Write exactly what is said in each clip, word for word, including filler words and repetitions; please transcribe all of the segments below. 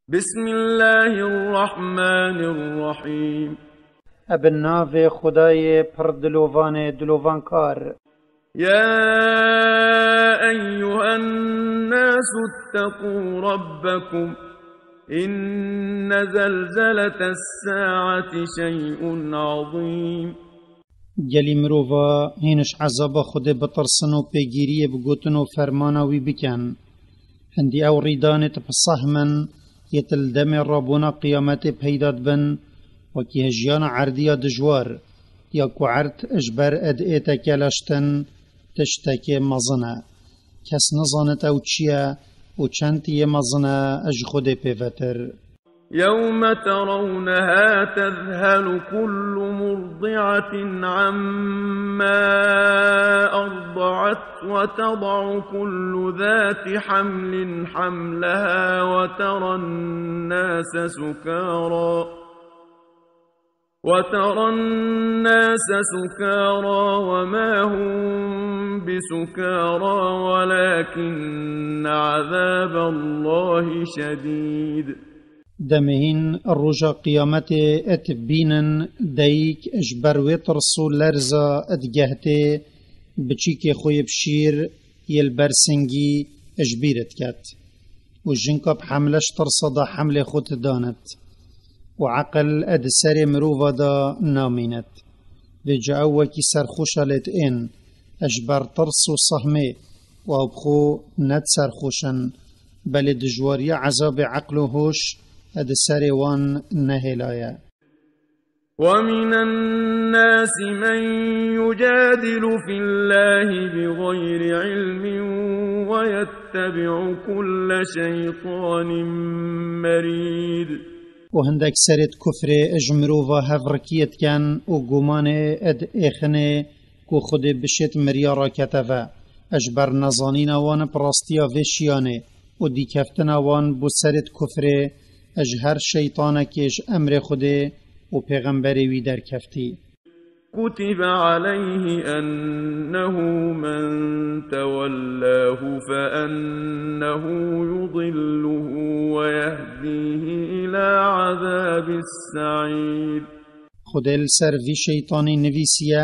بسم الله الرحمن الرحيم. Ebe navê Xwedayê pir dilovanê dilovankar. يا أيها الناس اتقوا ربكم إن زلزلة الساعة شيء عظيم. Gelî mirova hîn ji ezaba Xwedê bitirsin û pêgîriyê bi gotin û fermana wî bikin. Hindî ew rîdanê di pisah min yê til demê rabûna qiyametê peyda dibin, wekî hejiyana erdî ya dijwar, ya ku erd ji ber ed ê tekelaştin, tiştekê mezin e. Kes nizanit ew çi ye û çend yê mezin e ji Xwedê pêvetir. يوم ترونها تذهل كل مرضعة عما أرضعت وتضع كل ذات حمل حملها وترى الناس سكارى وترى الناس سكارى وما هم بسكارى ولكن عذاب الله شديد. Demê hîn roja qiyametê et bînin dayik ji ber wê tirs û lerza digehtê biçîkê xwe yê bi şîr yê li ber singî ji bîr diket. Û jinka bi hemle ji tirsa de hemlê xwe didanit. Û eqil di serê mirova de namînit. Vêca ew wekî serxoşa lê diên, ji ber tirs û sehmê, û ew bi xwe ne serxoş in, belê dijwariya ezabê eql û hoş di serê wan nehêlaye. ومن الناس من يجادل في الله بغير علم ويتبع كل شيطان مريد. Û hindek serê di kufrê ji mirova hev rikiyê dikin û gumanê di êxinê ku Xwedê bişêt miriya raketeve. Ji ber nezanîna wan bi rastiya vê şiyanê û dîkeftina wan bo serê di kufrê, ji her şeytanekê ji emrê Xwedê û pêxemberê wî derkeftî. كتب عليه أنه من تولاه فأنه يضله ويهديه إلى عذاب السعير. Xwedê li ser vî şeytanî nivîsiye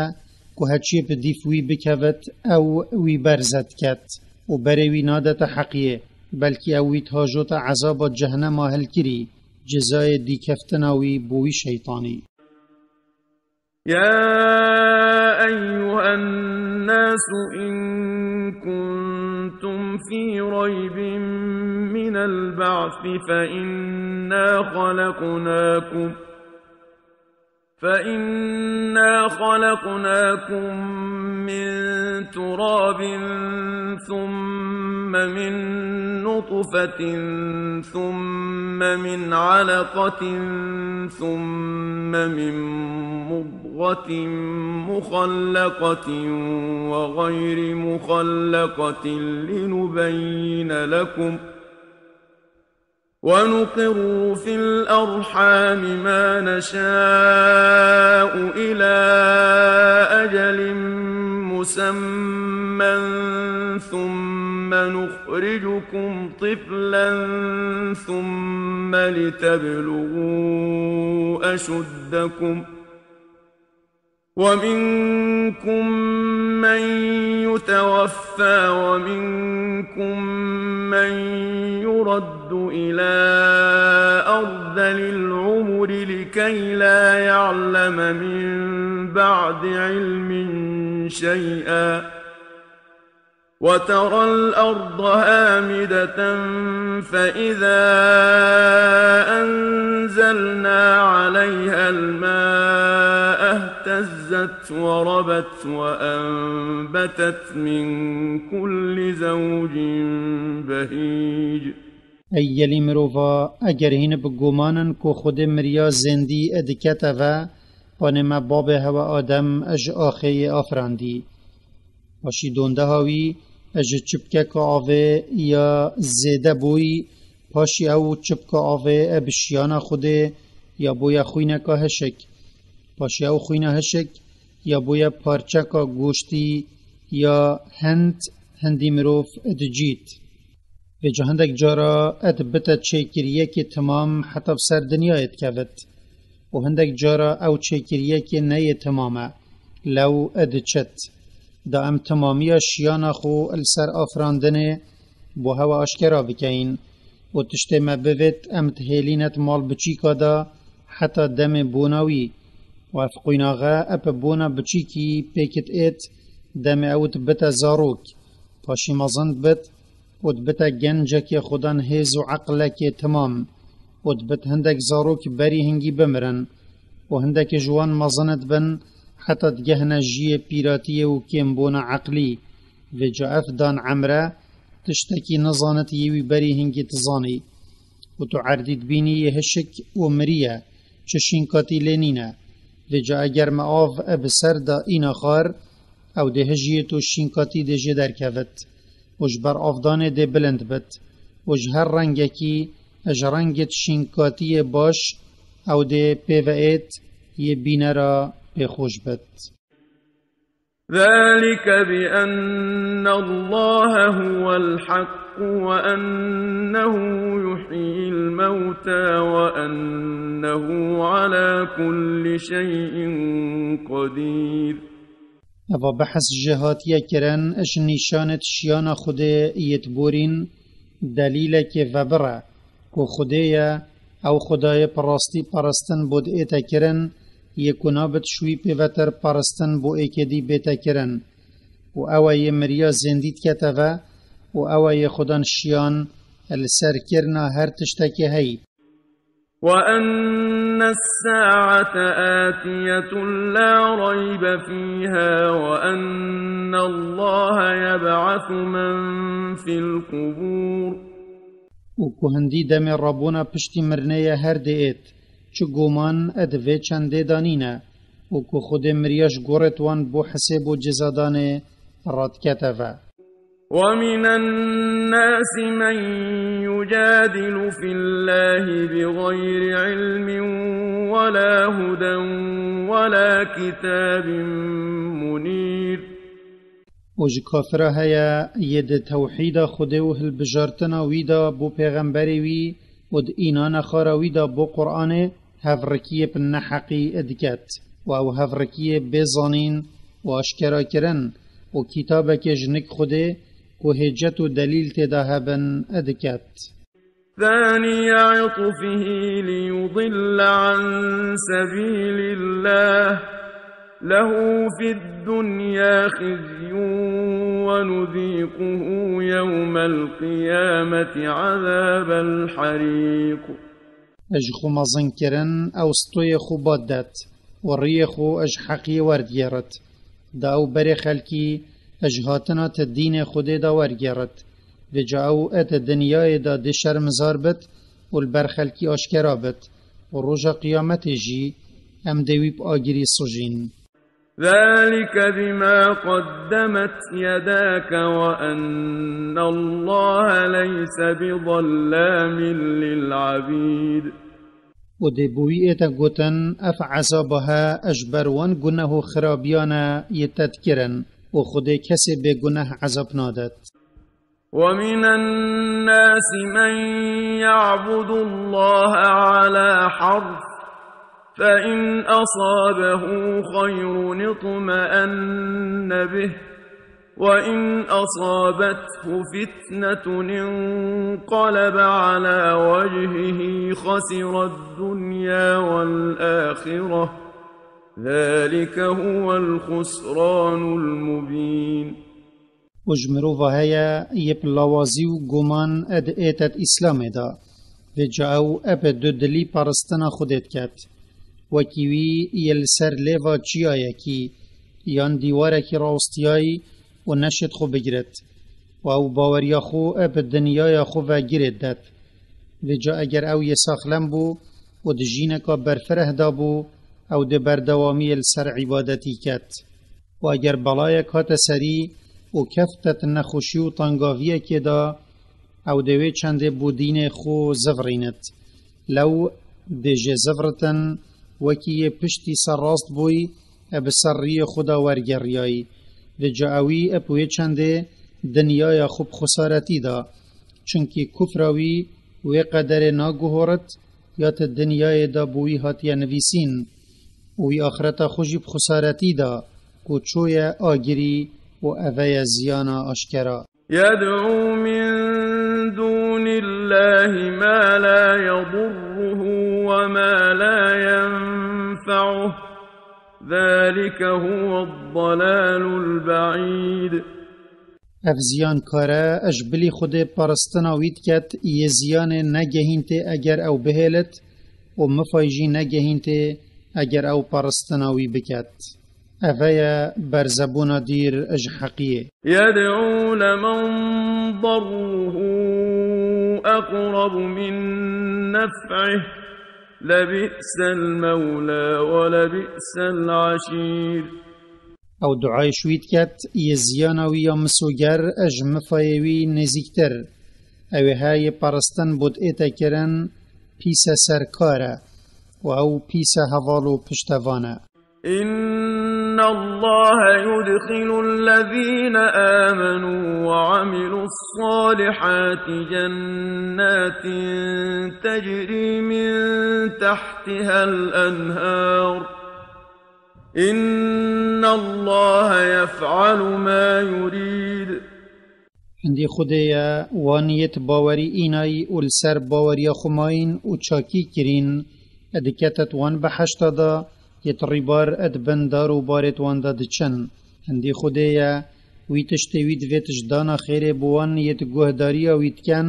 ku heçiyê bi dîf wî bikevit, ew wî berze diket û berê wî nadete heqiyê, belkî ew wî dihajote ezaba cehnema hilkirî, cezayê dîkeftina wî bo wî şeytanî. يا أيها الناس إن كنتم في ريب من البعث فإنا خلقناكم فإنا خلقناكم من تراب ثم من نطفة ثم من علقة ثم من مضغة مخلقة وغير مخلقة لنبين لكم ونقر في الأرحام ما نشاء إلى أجل مسمى ثم نخرجكم طفلا ثم لتبلغوا أشدكم ومنكم من يتوفى ومنكم من يرد إلى أرذل العمر لكي لا يعلم من بعد علم شيئا وترى الأرض هامدة فإذا أنزلنا عليها الماء اهتزت وربت وأنبتت من كل زوج بهيج. Ey gelî mirova, eger hîn bi guman in ku Xwedê miriya zêndî dikete ve, panê me babê hewe Adem ji axê yê afirandî. Paşî dondeha wî ji çipkeka avê ya zêde bûyî, paşî ew çipka avê bi şiyana Xwedê ya bûye xwîneka hişik. Paşî ew xwîna hişik ya bûye parçeka goştî ya hind hindî mirov dicît. Vêca hindek cara ed bite çêkiriyekê timam heta bi ser dinyayê dikevit. Û hindek cara ew çêkiriyekê neyê timam e, lew ed çit. Da em timamiya şiyana xwe li ser afirandinê bo hewe aşkera bikeyin. Û tiştê me bivêt, em dihêlînet mal biçîka de heta demê bona wî. Û ev quînaxe ep bona biçîkî pêkit êt, demê ew dibite zarok, paşî mezin dibit û dibite gencekê xudan hêz û eqlekê timam û dibit hindek zarok berî hingî bimirin û hindekê ji wan mezin dibin heta digehine jiyê pîratiyê û kêmbona eqlî. Vêca ev dan emre tiştekî nizanit yê wî berî hingî dizanî. Û tu erdî dibînî yê hişik û miriye, çi şînkatî lê nîne. Vêca eger me av e bi ser da îna xar, ew dê hijiyê tu şînkatî dê jê derkevit û ji ber avdanê dê bilind bit û ji her rengekî ji rengê şînkatiyê baş ew dê pê ve êt yê bînera pê xweş bit. ذلك بأن الله هو الحق وأنه يحيي الموتى وأنه على كل شيء قدير. Eva behs ji hatiye kirin, ji nîşanê şiyana Xwedê yê borîn, delîlekê vebir e, ku Xwedê ye, ew Xwedayê bi rastî peristin bo diête kirin, yê ku nabit ji wî pêvetir peristin bo êkê dî bête kirin. Û ew e yê miriya zêndî dikete ve, û ew e yê xudan şiyan li ser kirina her tiştekê heyî. وأن الساعة آتية لا ريب فيها وأن الله يبعث من في القبور. Û ku hindî demê rabûna piştî mirinê ye her dê êt, çi guman e di vê çendê de nîne, û ku Xwedê miriya ji gorêt wan bo hesêb û cezadanê radikete ve. ومن الناس من يجادل في الله بغير علم ولا هدى ولا كتاب منير. Û ji kafira heye yê di tewhîda Xwedê û hilbijartina wî de bo pêxemberê wî û di înana xara wî de bo Qur'anê hevrikiyê bi neheqî diket. Û ew hevrikiyê bê zanîn û aşkera kirin û kitabekê ji nik Xwedê ku hêcet û delîl tê de hebin diket. ثاني عطفه ليضل عن سبيل الله له في الدنيا خزي ونذيقه يوم القيامة عذاب الحريق. Ji xwe mezin kirin, ew stoyê xwe bad det û riyê xwe ji heqiyê werdigêrit. Da ew berê xelkî ji hatina te dînê Xwedê de wergêrit. Vêca ew e di dinyayê de dê şermizar bit û li ber xelkî aşkera bit û roja qiyametê jî em dê wî bi agirî sijîn. ذلك بما قدمت يداك وأن الله ليس بظلام للعبيد. Û dê bo wî ête gotin, ev ezaba he ji ber wan guneh û xirabiyane yê te dikirin û Xwedê kesê bêguneh ezab nadet. ومن الناس من يعبد الله على حرف، فإن أصابه خير اطمأن به، وإن أصابته فتنة انقلب على وجهه خسر الدنيا والآخرة، ذلك هو الخسران المبين. Û ji mirova heye yê bi lawazî û guman e di êtet Îslamê de. Vêca ew e bi dudilî paristina Xwedê diket. Wekî wî yê li ser lêva çiyayekî yan dîwarekî rawestiyayî û neşêt xwe bigirit. Û ew baweriya xwe e bi dinyaya xwe ve girê didet. Vêca eger ew yê saxlem bû û di jîneka berfireh de bû, ew dê berdewamiyê li ser îbadetî ket. Û eger belayek hate serî û kefte di nexweşî û tengaviyekê de, ew dê wê çendê bo dînê xwe zivirînit. Lew dê jê ziviritin, wekî yê piştî serrast bûyî, e bi ser riyê xwe de wergeriyayî. Vêca ewî e bi wê çendê dinyaya xwe bi xwesaretî da. Çunkî kufra wî wê qederê naguhorit, ya ti dinyayê de bo wî hatiye nivîsîn, û wî axireta xwe jî bi xwesaretî da, ku çoye agirî û eve ye ziyana aşkera. يدعو من دون الله ما لا يضره وما لا ينفعه، ذلك هو الضلال البعيد. Ev ziyankare ji bilî Xwedê paristina wî diket, yê ziyanê negehîn tê eger ew bihêlit û mifay jî negehîn tê eger ew paristina wî biket. Eve ye berzebûna dîr ji heqiyê. يدعو لمن ضره أقرب من نفعه، لبئس المولى ولبئس العشير. Ew duayê ji wî diket, yê ziyana wî ya misoger ji mifayê wî nêzîktir. Ew ê he yê paristin bo diête kirin, pîse serkar e û ew pîse heval û piştevan e. إن الله يدخل الذين آمنوا وعملوا الصالحات جنات تجري من تحتها الأنهار، إن الله يفعل ما يريد. Hindî Xwedê ye wan yêt bawerî înayî û li ser baweriya xwe mayîn û çakî kirîn, diketet wan behişta da, yêt rîbar di bin dar û barêt wan de diçin. Hindî Xwedê ye, wî tiştê wî divêt ji dana xêrê bi wan yêt guhdariya wî diken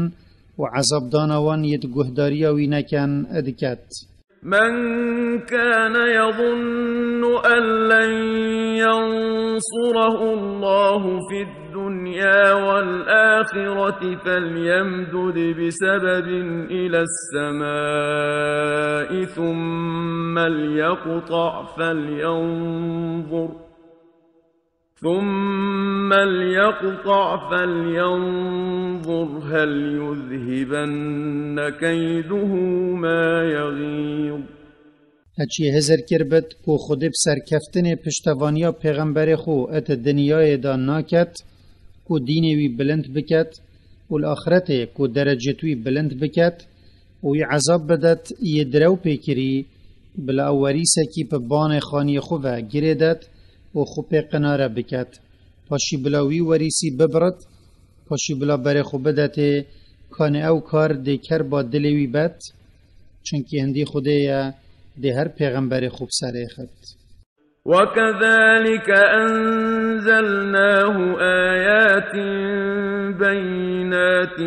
û ezabdana wan yêt guhdariya wî neken diket. من كان يظن أن لن ينصره الله في الدنيا والآخرة فليمدد بسبب إلى السماء ثم ليقطع فلينظر ثم ليقطع فلينظر هل يذهبن كيده ما يغيظ. Heçî hizir kiribit ku Xwedê bi serkeftinê piştevaniya pêxemberê xwe di dinyayê de naket, ku dînê wî bilind biket û li axretê ku derecêt wî bilind biket û wî ezab bidet, yê direw pê kirî, bila ew werîsekî bi banê xaniyê xwe ve girê det û xwe pê qinare biket. Paşî bila wî werîsî bibirit, paşî bila berê xwe bidetê, kanê ew kar dê kerba dilê wî bet? Çunkî hindî Xwedê ye, dê her pêxemberê xwe bi serê xit. وكذلك أنزلناه آيات بينات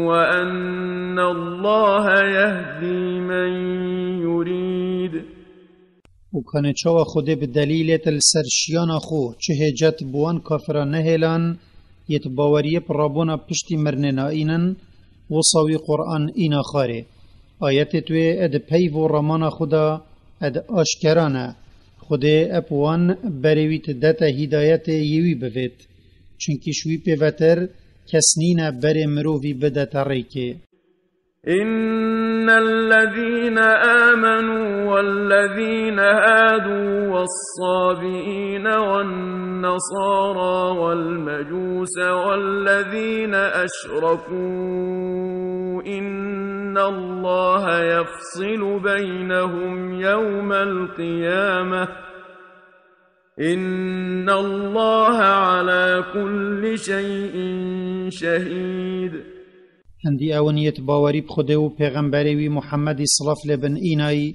وأن الله يهدي من يريد. Û kanê çawa Xwedê bi delîlêt li ser şiyana xwe çi hêcet bi wan kafira nehêlan, yêt baweriyê bi rabûna piştî mirinê naînin, wisa wî Quran îna xarê. Ayetêt wê di peyv û ramana xwe de di aşkera ne. Xwedê ep wan berê wî didete hîdayetê yê wî bivêt. Çunkî ji wî pêvetir kes nîne berê mirovî bidete rêkê. إن الذين آمنوا والذين هادوا والصابئين والنصارى والمجوس والذين أشركوا إن الله يفصل بينهم يوم القيامة، إن الله على كل شيء شهيد. Hindî ew in yêt bawerî bi Xwedê û pêxemberê wî Muhemmedî, silav lê bin, înayî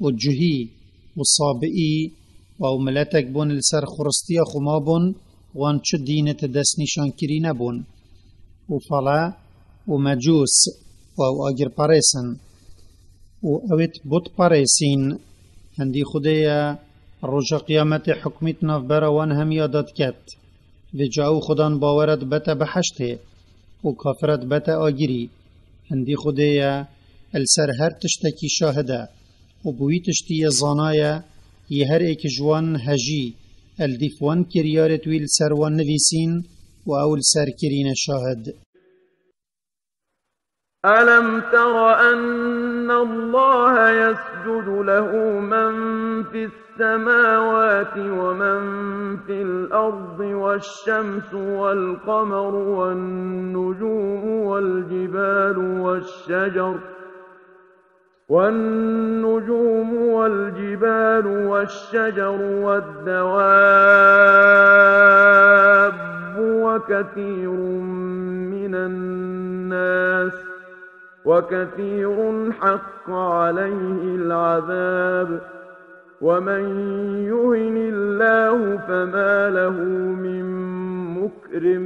û cuhî û sabiî û ew miletek bûn li ser xuristiya xwe mabûn, wan çi dînit destnîşankirî nebûn. Û fale û mecûs û ew agirperês in. Û ewêt butperêsîn. Hindî Xwedê ye, roja qiyametê hukmî di navbera wan hemiya de diket. Vêca ew xudan bawera dibete behiştê û kafira dibete agirî. Hindî Xwedê ye, li ser her tiştekî şahid e û bi wî tiştî yê zana ye, yê her êk ji wan hejî, li dîf wan kiryarêt wî li ser wan nivîsîn û ew li ser kirîne şahid. ألم تر أن الله يسجد له من في السماوات ومن في الأرض والشمس والقمر والنجوم والجبال والشجر والنجوم والجبال والشجر والدواب وكثير من الناس وكثير حق عليه العذاب ومن يهن الله فما له من مكرم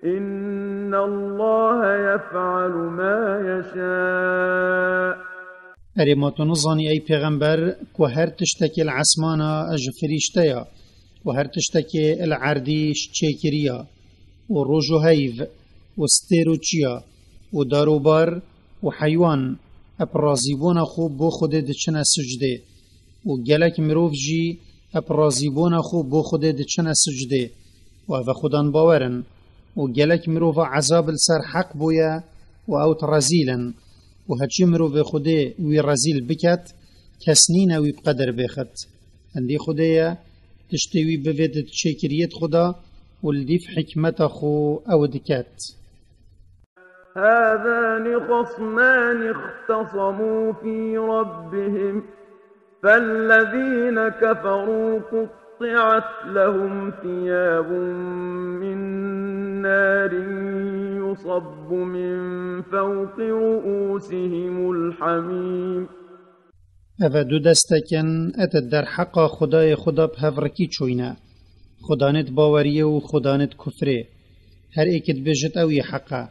إن الله يفعل ما يشاء. Erê ma tu nizanî ey pêxember ku her tiştekê li esmana ji firîşte ya û her tiştekê li erdî ji çêkirî ya û roj û heyv û stêr û çiya û dar û bar û heywan ep razîbûna xwe bo Xwedê diçine sicdê û gelek mirov jî ep razîbûna xwe bo Xwedê diçine sicdê û ev e Xwedan bawer in û gelek mirova ezab li ser heq bûye û ew rezîl in û heçî mirovê Xwedê wî rezîl biket, kes nîne wî bi qedir bêxit. Hindî Xwedê ye, tiştê wî bivêt di çêkiriyê xwe de û li dîv hikmeta xwe ew diket. هذان خصمان اختصموا في ربهم فالذين كفروا قطعت لهم ثياب من نار يصب من فوق رؤوسهم الحميم. Ev e du destek in, et derheqa Xwedayê xwe de bi hev rikî çûyne. Xudanêt baweriyê û xudanêt kufrê. Her êk dibêjit ew yê heq e.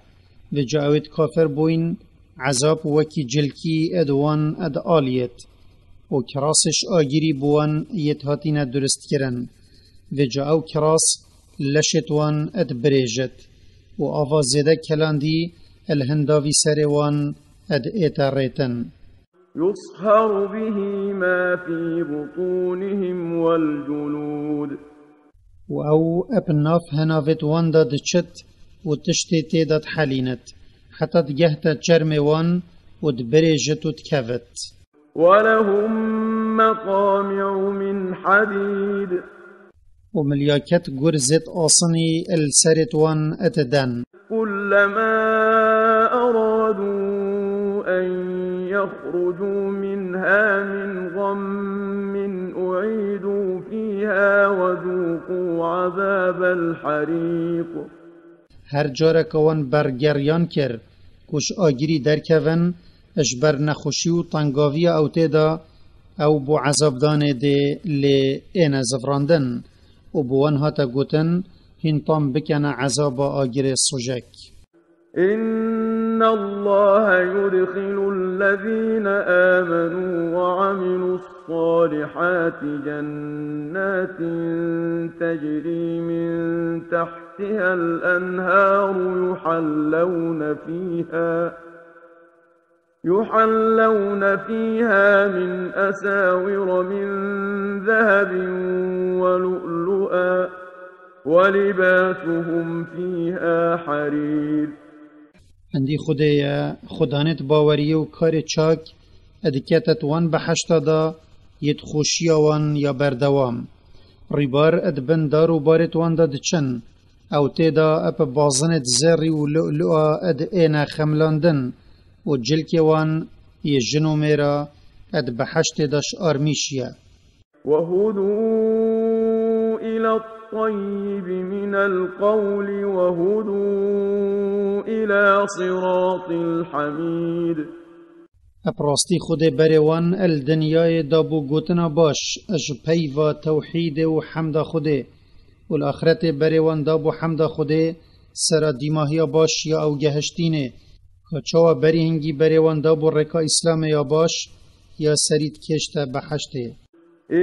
Vêca ew êt kafir bûyn, ezab wekî cilkî ed wan ed aliyêt. Û kirasê ji agirî bi wan yêt hatîne duristkirin. Vêca ew kiras leşêt wan ed birêjit. Û ava zêde kelandî el hindavî serê wan ed ête rêtin. يصهر به ما في بطونهم والجلود. Û ew ep nav henavêt wan de diçit û tiştê tê de dihelînit, heta digehte çermê wan û dibirêjit û dikevit. ولهم مقامع من حديد. Û milyaket gurzêt asinî li serêt wan diden. كلما أرادوا أن يخرجوا منها من غم أعيدوا فيها وذوقوا عذاب الحريق. Her careke wan bergeriyan kir ku ji agirî derkevin, ji ber nexweşî û tengaviya ew tê de, ew bo ezabdanê dê lê êne zivrandin û bi wan hate gotin, hîn tam bikene ezaba agirê sojek. إن الله يدخل الذين آمنوا وعملوا الصالحات جنات تجري من تحتها الأنهار يحلون فيها يحلون فيها من أساور من ذهب ولؤلؤا ولباسهم فيها حرير. Hindî Xwedê ye, Xwedanêt baweriyê û karê çak, diketet wan behişta da, yêt xweşiya wan ya berdewam. Rîbar di bin dar û barêt wan de diçin, ew tê de ep bazinêt zerrî û lu'lu'a di êne xemlandin û cilkê wan yê jin û mêra di behiştê de ji armîş ye. وهدوا إلى الطيب من القول وهدوا إلى صراط الحميد. Ep rastî Xwedê berê wan el dinyayê da bo gotina baş, ji peyva tewhîdê û hemda Xwedê, û li axretê berê wan da bo hemda Xwedê, sera dîmahiya baş ya ew gehiştînê, ka çawa berî hingî berê wan da bo rêka Îslamê ya baş, ya serî dikêşte behiştê.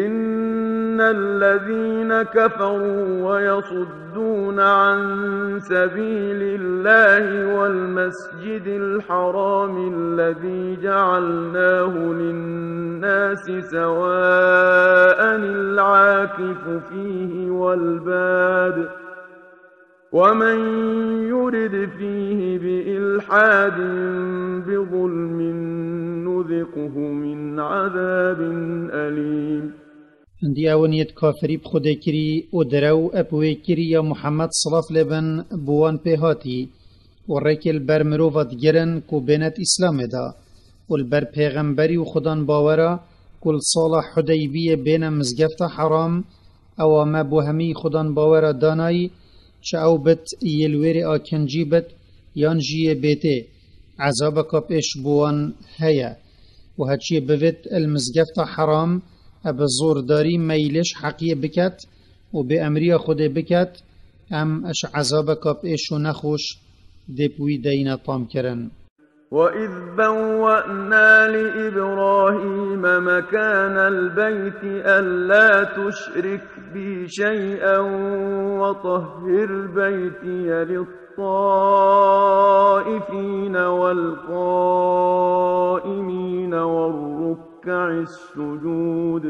إن الذين كفروا ويصدون عن سبيل الله والمسجد الحرام الذي جعلناه للناس سواء العاكف فيه والباد ومن يرد فيه بإلحاد بظلم نذقه من عذاب أليم. Hindî ew in yêt kafirî bi Xwedê kirî û direw ep wê kirî ya Muhammed, silav lê bin, bi wan pê hatî û rêkê li ber mirova digirin ku bênet Îslamê de û li ber pêxemberî û xudan bawera ku li sala Hudeybiyê bêne mizgefta heram, ewa me bo hemî xudan bawera danayî, çi ew bit yê li wêrê a kincî bit yan jî yê bêtê, ezabeka pêş bo wan heye. Û heçiyê bivêt li mizgefta heram, e bi zordarî meylêş heqiyê biket û bê emriya Xwedê biket, em ji ezabeka pêş û nexweş dê bi wî deyne tamkirin. وإذ بوأنا لإبراهيم مكان البيت ألا تشرك بي شيئا وطهر بيتي للطائفين والقائمين والركع السجود.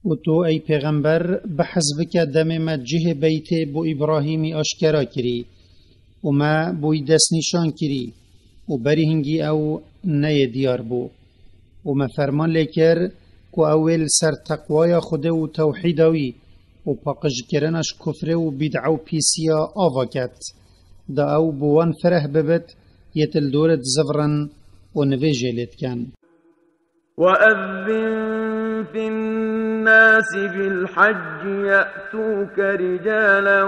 Û tu, ey pêxember, bihez bike demê me cihê beytê bo Îbrahîmî aşkera kirî û me bo wî destnîşan kirî û berî hingî ew neyê diyar bû. Û me ferman lê kir ku ew ê li ser teqwaya Xwedê û tewhîda wî û paqijkirina ji kufrê û bîd'a û pîsiya ava ket. Da ew bi wan fireh bibit, yêt li dor dizivirin û nivêjê lê dikin. وأذن في الناس بالحج يأتوك رجالا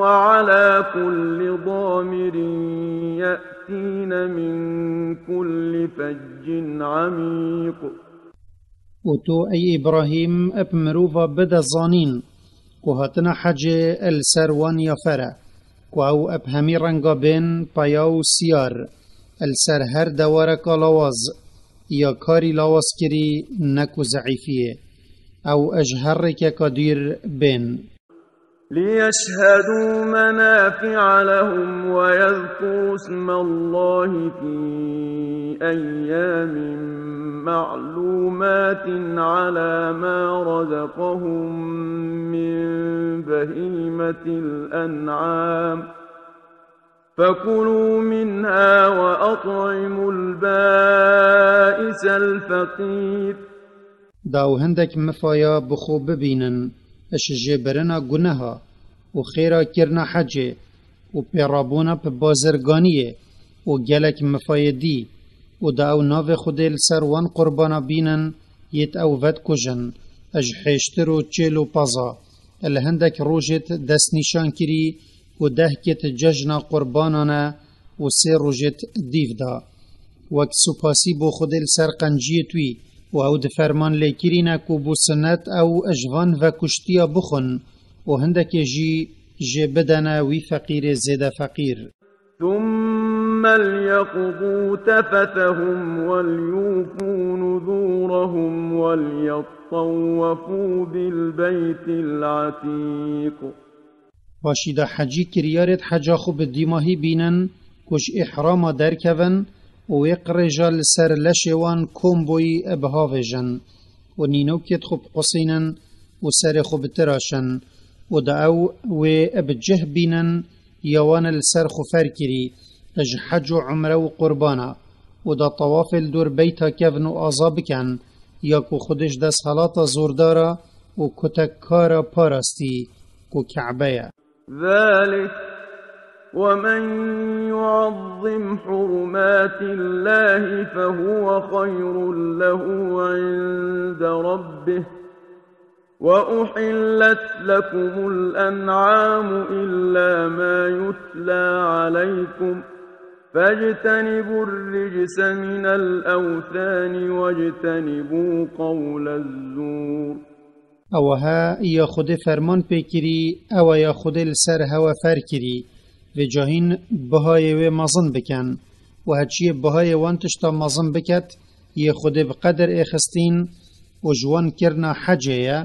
وعلى كل ضامر يأتين من كل فج عميق. Û tu, ey Îbrahîm, bi mirova bide zanîn ku hatina hecê li ser wan yafer e, ku ew bi hemî renga bên, peya û siyar, li ser her dewareka lawaz, ya karî lawazkirî, ne ku zeîfiyê, ew ji her rêkeka dûr bên. ليشهدوا منافع لهم ويذكروا اسم الله في أيام معلومات على ما رزقهم من بهيمة الأنعام فكلوا منها وأطعموا البائس الفقير. Da û hindek mifaya bi xwe bibînin, ji jêbirina guneha û xêra kirina hecê û pêrabûna bi bazirganiyê û gelek mifayê dî, û da ew navê Xwedê li ser wan qurbana bînin, yêt ew vedikujin, ji hêştir û çêl û paza, li hindek rojêt destnîşan kirî ku dehkêt cejna qurbanan e û sê rojêt dîv da. Wek supasî bo Xwedê li ser qenciyêt wî û ew di ferman lêkirî ne ku bo sinet ew ji van vekuştiya bixwin û hindekê jî jê bidene wî feqîrê zêde feqîr. ثم ليقضوا تفثهم وليوفوا نذورهم وليطوفوا بالبيت العتيق. Paşî de hecî kiryarêt heca xwe bi dîmahî bînin ku ji îhrama derkevin û wê qirêja li ser leşê wan kom boyî bihavêjin û nînokêt xwe biqusînin û serê xwe bitiraşin û da ew wê bi cih bînin ya wan li ser xwe fer kirî ji hec û umre û qurbana û da tewafê li dor beyta kevin û aza bikin ya ku Xwedê ji desthelata zordara û kutekkara parastî ku Ke'be ye. ذلك ومن يعظم حرمات الله فهو خير له عند ربه وأحلت لكم الأنعام إلا ما يتلى عليكم فاجتنبوا الرجس من الأوثان واجتنبوا قول الزور. Ewa he ya Xwedê ferman pê kirî, ewa ya Xwedê li ser hewe fer kirî. Vêca hîn bihayê wê mezin bikin. Û heçiyê bihayê wan tişta mezin biket, yê Xwedê bi qedir êxistîn û ji wan kirina hecê ye,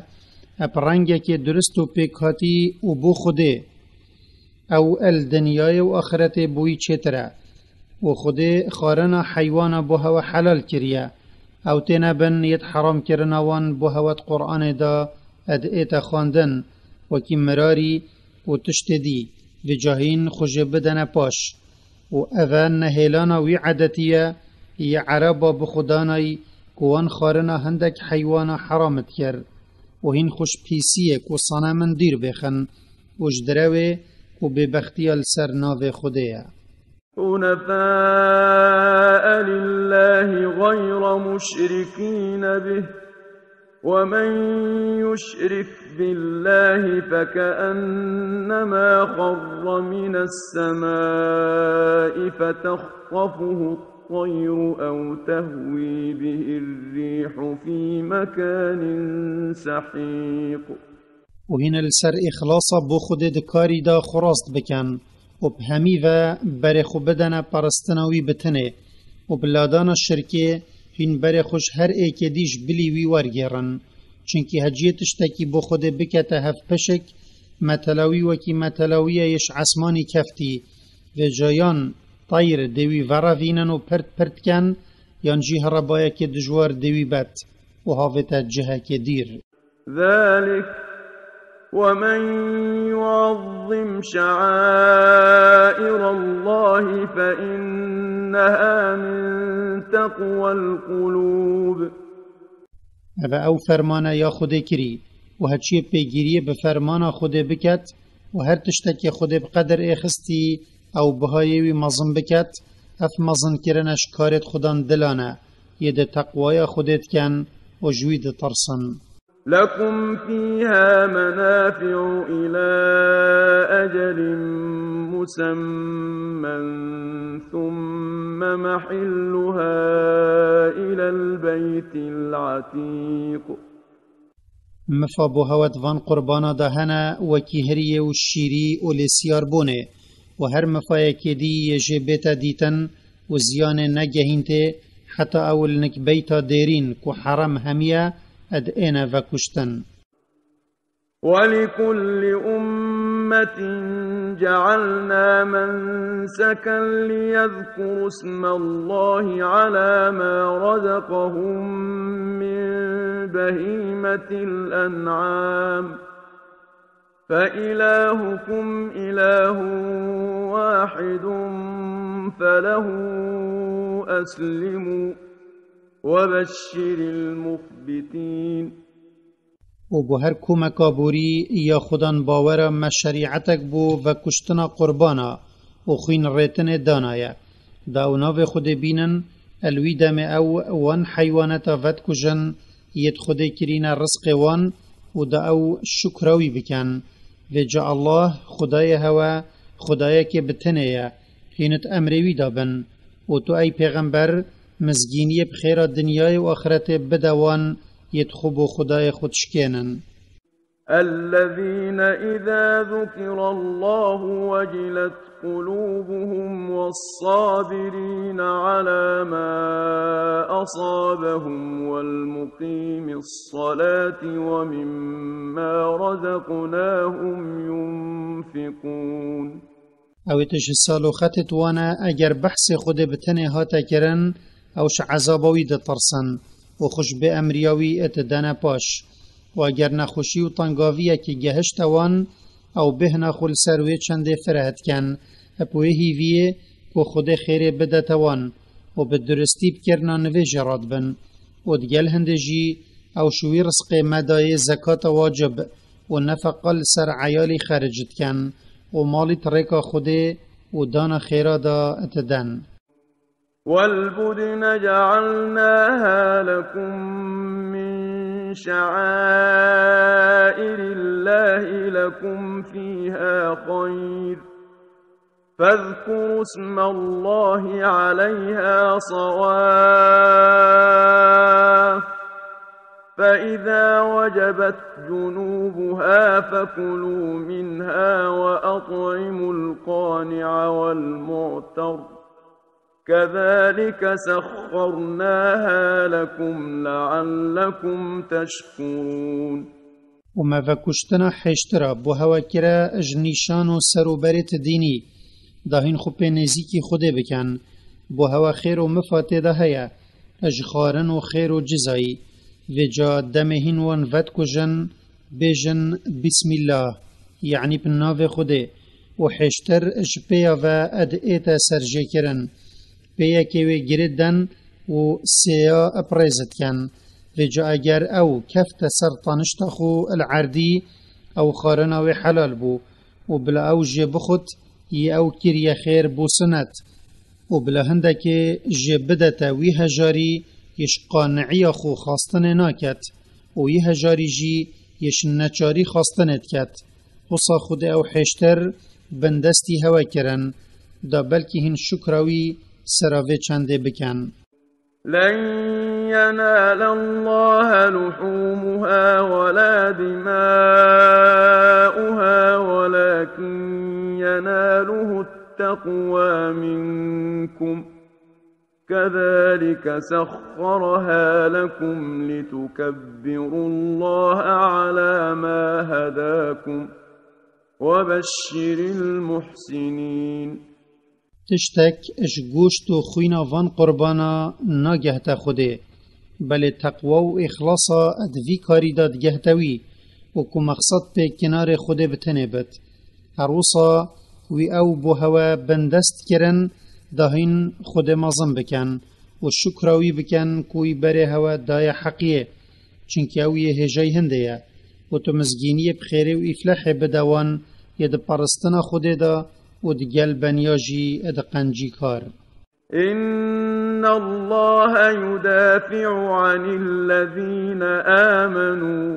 eb rengekê durist û pêkhatî û bo Xwedê. Ew el dinyayê û axiretê bo wî çêtir e. Û Xwedê xwarina heywana bo hewe helal kiriye. Ew têne bin yêt heramkirina wan bo hewe di Qur'anê de ed ête xwendin, wekî mirarî û tiştê dî. Vêca hîn xwe jê bidene paş. Û eve nehêlana wî edetî ye, yê Ereba bi xwe danayî ku wan xwarina hindek heywana heram dikir. Û hîn xwe ji pîsiyê ku sanemin dîr bêxin û ji direwê ku bêbextiya li ser navê Xwedê ye. حنفاء لله غير مشركين به، ومن يشرك بالله فكأنما خر من السماء فتخطفه الطير أو تهوي به الريح في مكان سحيق. û hîn li ser îxlasa bo Xwedê di karî de xwe rast bikin û bi hemî ve berê xwe bidene peristina wî bi tinê û bi ladana şirkê hîn berê xwe ji her êkê dî ji bilî wî wergêrin. Çunkî heciyê tiştekî bo Xwedê bikete hev pişik, metela wî wekî metelawiya yê ji esmanî keftî. Vêca yan teyr dê wî verevînin û pirt pirt ken, yan jî herebayekê dijwar dê wî bet û havête cihekê dîr. ذلك ومن يعظم شعائر الله فإنها من تقوى القلوب. Eve ew fermane ya Xwedê kirî û heçiyê pêgiriyê bi fermana Xwedê biket û her tiştekê Xwedê bi qedir êxistî ew bihayê wî mezin biket, ev mezinkirine ji karêt Xudan dilan e, yê di teqwaya Xwedê diken û ji wî ditirsin. لكم فيها منافع إلى أجل مسمى ثم محلها إلى البيت العتيق. Mifa bo hewe di van qurbana de hene wekî hiriyê û şîrî û lêsiyarbûnê û her mifayekê dî yê jê bête dîtin û ziyanê negehîntê heta ew li nik beyta dêrîn ku herem hemiye ed êne vekuştin. ولكل أمة جعلنا منسكا ليذكروا اسم الله على ما رزقهم من بهيمة الأنعام فإلهكم إله واحد فله أسلموا وبشر المخبتين. û bo her komeka borî ya Xudan bawera me şerîetek bo vekuştina qurbana û xwîn rêtinê danaye. Da ew navê Xwedê bînin, el wî demê ew wan heywaneta vedikujin, yêt Xwedê kirîne rizqê wan û da ew şukra wî bikin. Vêca Allah, Xwedayê hewe, Xwedayekê bi tenê ye, hînit emrê wî da bin. Û tu ey pêxember, mizgîniyê bi xêra dinyayê û axiretê bide wan yêt xwe bo Xwedayê xwe dişkênin. الذين إذا ذكر الله وجلت قلوبهم والصابرين على ما أصابهم والمقيم الصلاة ومما رزقناهم ينفقون. Ew ê tu ji sal û xetê tu wane, eger behsê Xwedê bi tenê hate kirin, ew ji ezaba wî ditirsin û xwe ji bêemriya wî ê tu dene paş. Û eger nexweşî û tengaviyekî gehişte wan, ew bêhna xwe li ser wê çendê fireh dikin, bi wê hîviyê ku Xwedê xêrê bidete wan û bi duristî bi kirina nivê jê radibin. Û digel hindê jî ew ji wî rizqê me dayê zekata wacib û nefeqa li ser eyalî xeric dikin û malî di rêka Xwedê û dana xêra de diden. والبدن جعلناها لكم من شعائر الله لكم فيها خير فاذكروا اسم الله عليها صواف فإذا وجبت جنوبها فكلوا منها وأطعموا القانع والمعتر كذلك سخرناها لكم لعلكم تشكرون. û me vekuştina hêştira bo hewe kire ji nîşan û serûberêt dînî, da hîn xwe pê nêzîkî Xwedê bikin, bo hewe xêr û mifa tê de heye, ji xwarin û xêr û cizayî. Vêca demê hîn wan vedikujin, bêjin, Bîsmîllah, yanî bi navê Xwedê, û hêştir ji pêya ve ed ête serjêkirin. Pêyekê wê girê den û sêya ep rêz diken. Vêca eger ew kefte ser tanişta xwe el erdî, ew xwarina wê helal bû û bila ew jê bixwit, yê ew kiriye xêr bû sinet. Û bila hindekê jê bidete wî hejarî, yê ji qani'iya xwe xastinê naket û yê hejarî jî yê ji neçarî xastinê diket. Wisa Xwedê ew hêştir bindestî hewe kirin, da belkî hîn şukra wî sera vê çendê bikin. لن ينال الله لحومها ولا دماؤها ولكن يناله التقوى منكم، كذلك سخرها لكم لتكبروا الله على ما هداكم، وبشر المحسنين. Tiştek ji goşt û xwîna van qurbana nagehte Xwedê. Belê teqwa û îxlasa di vî karî de digehte wî û ku mexsed pê kinarê Xwedê bi tenê bit. Her wisa wî ew bo hewe bindest kirin, da hîn Xwedê mezin bikin û şukra wî bikin ku wî berê hewe daye heqiyê. Çimkî ew yê hêjayî hindê ye û tu mizgîniyê bi xêrê û îflehê bide wan yê di paristina Xwedê de û di gel beniya jî di qencî kar. إن الله يدافع عن الذين آمنوا،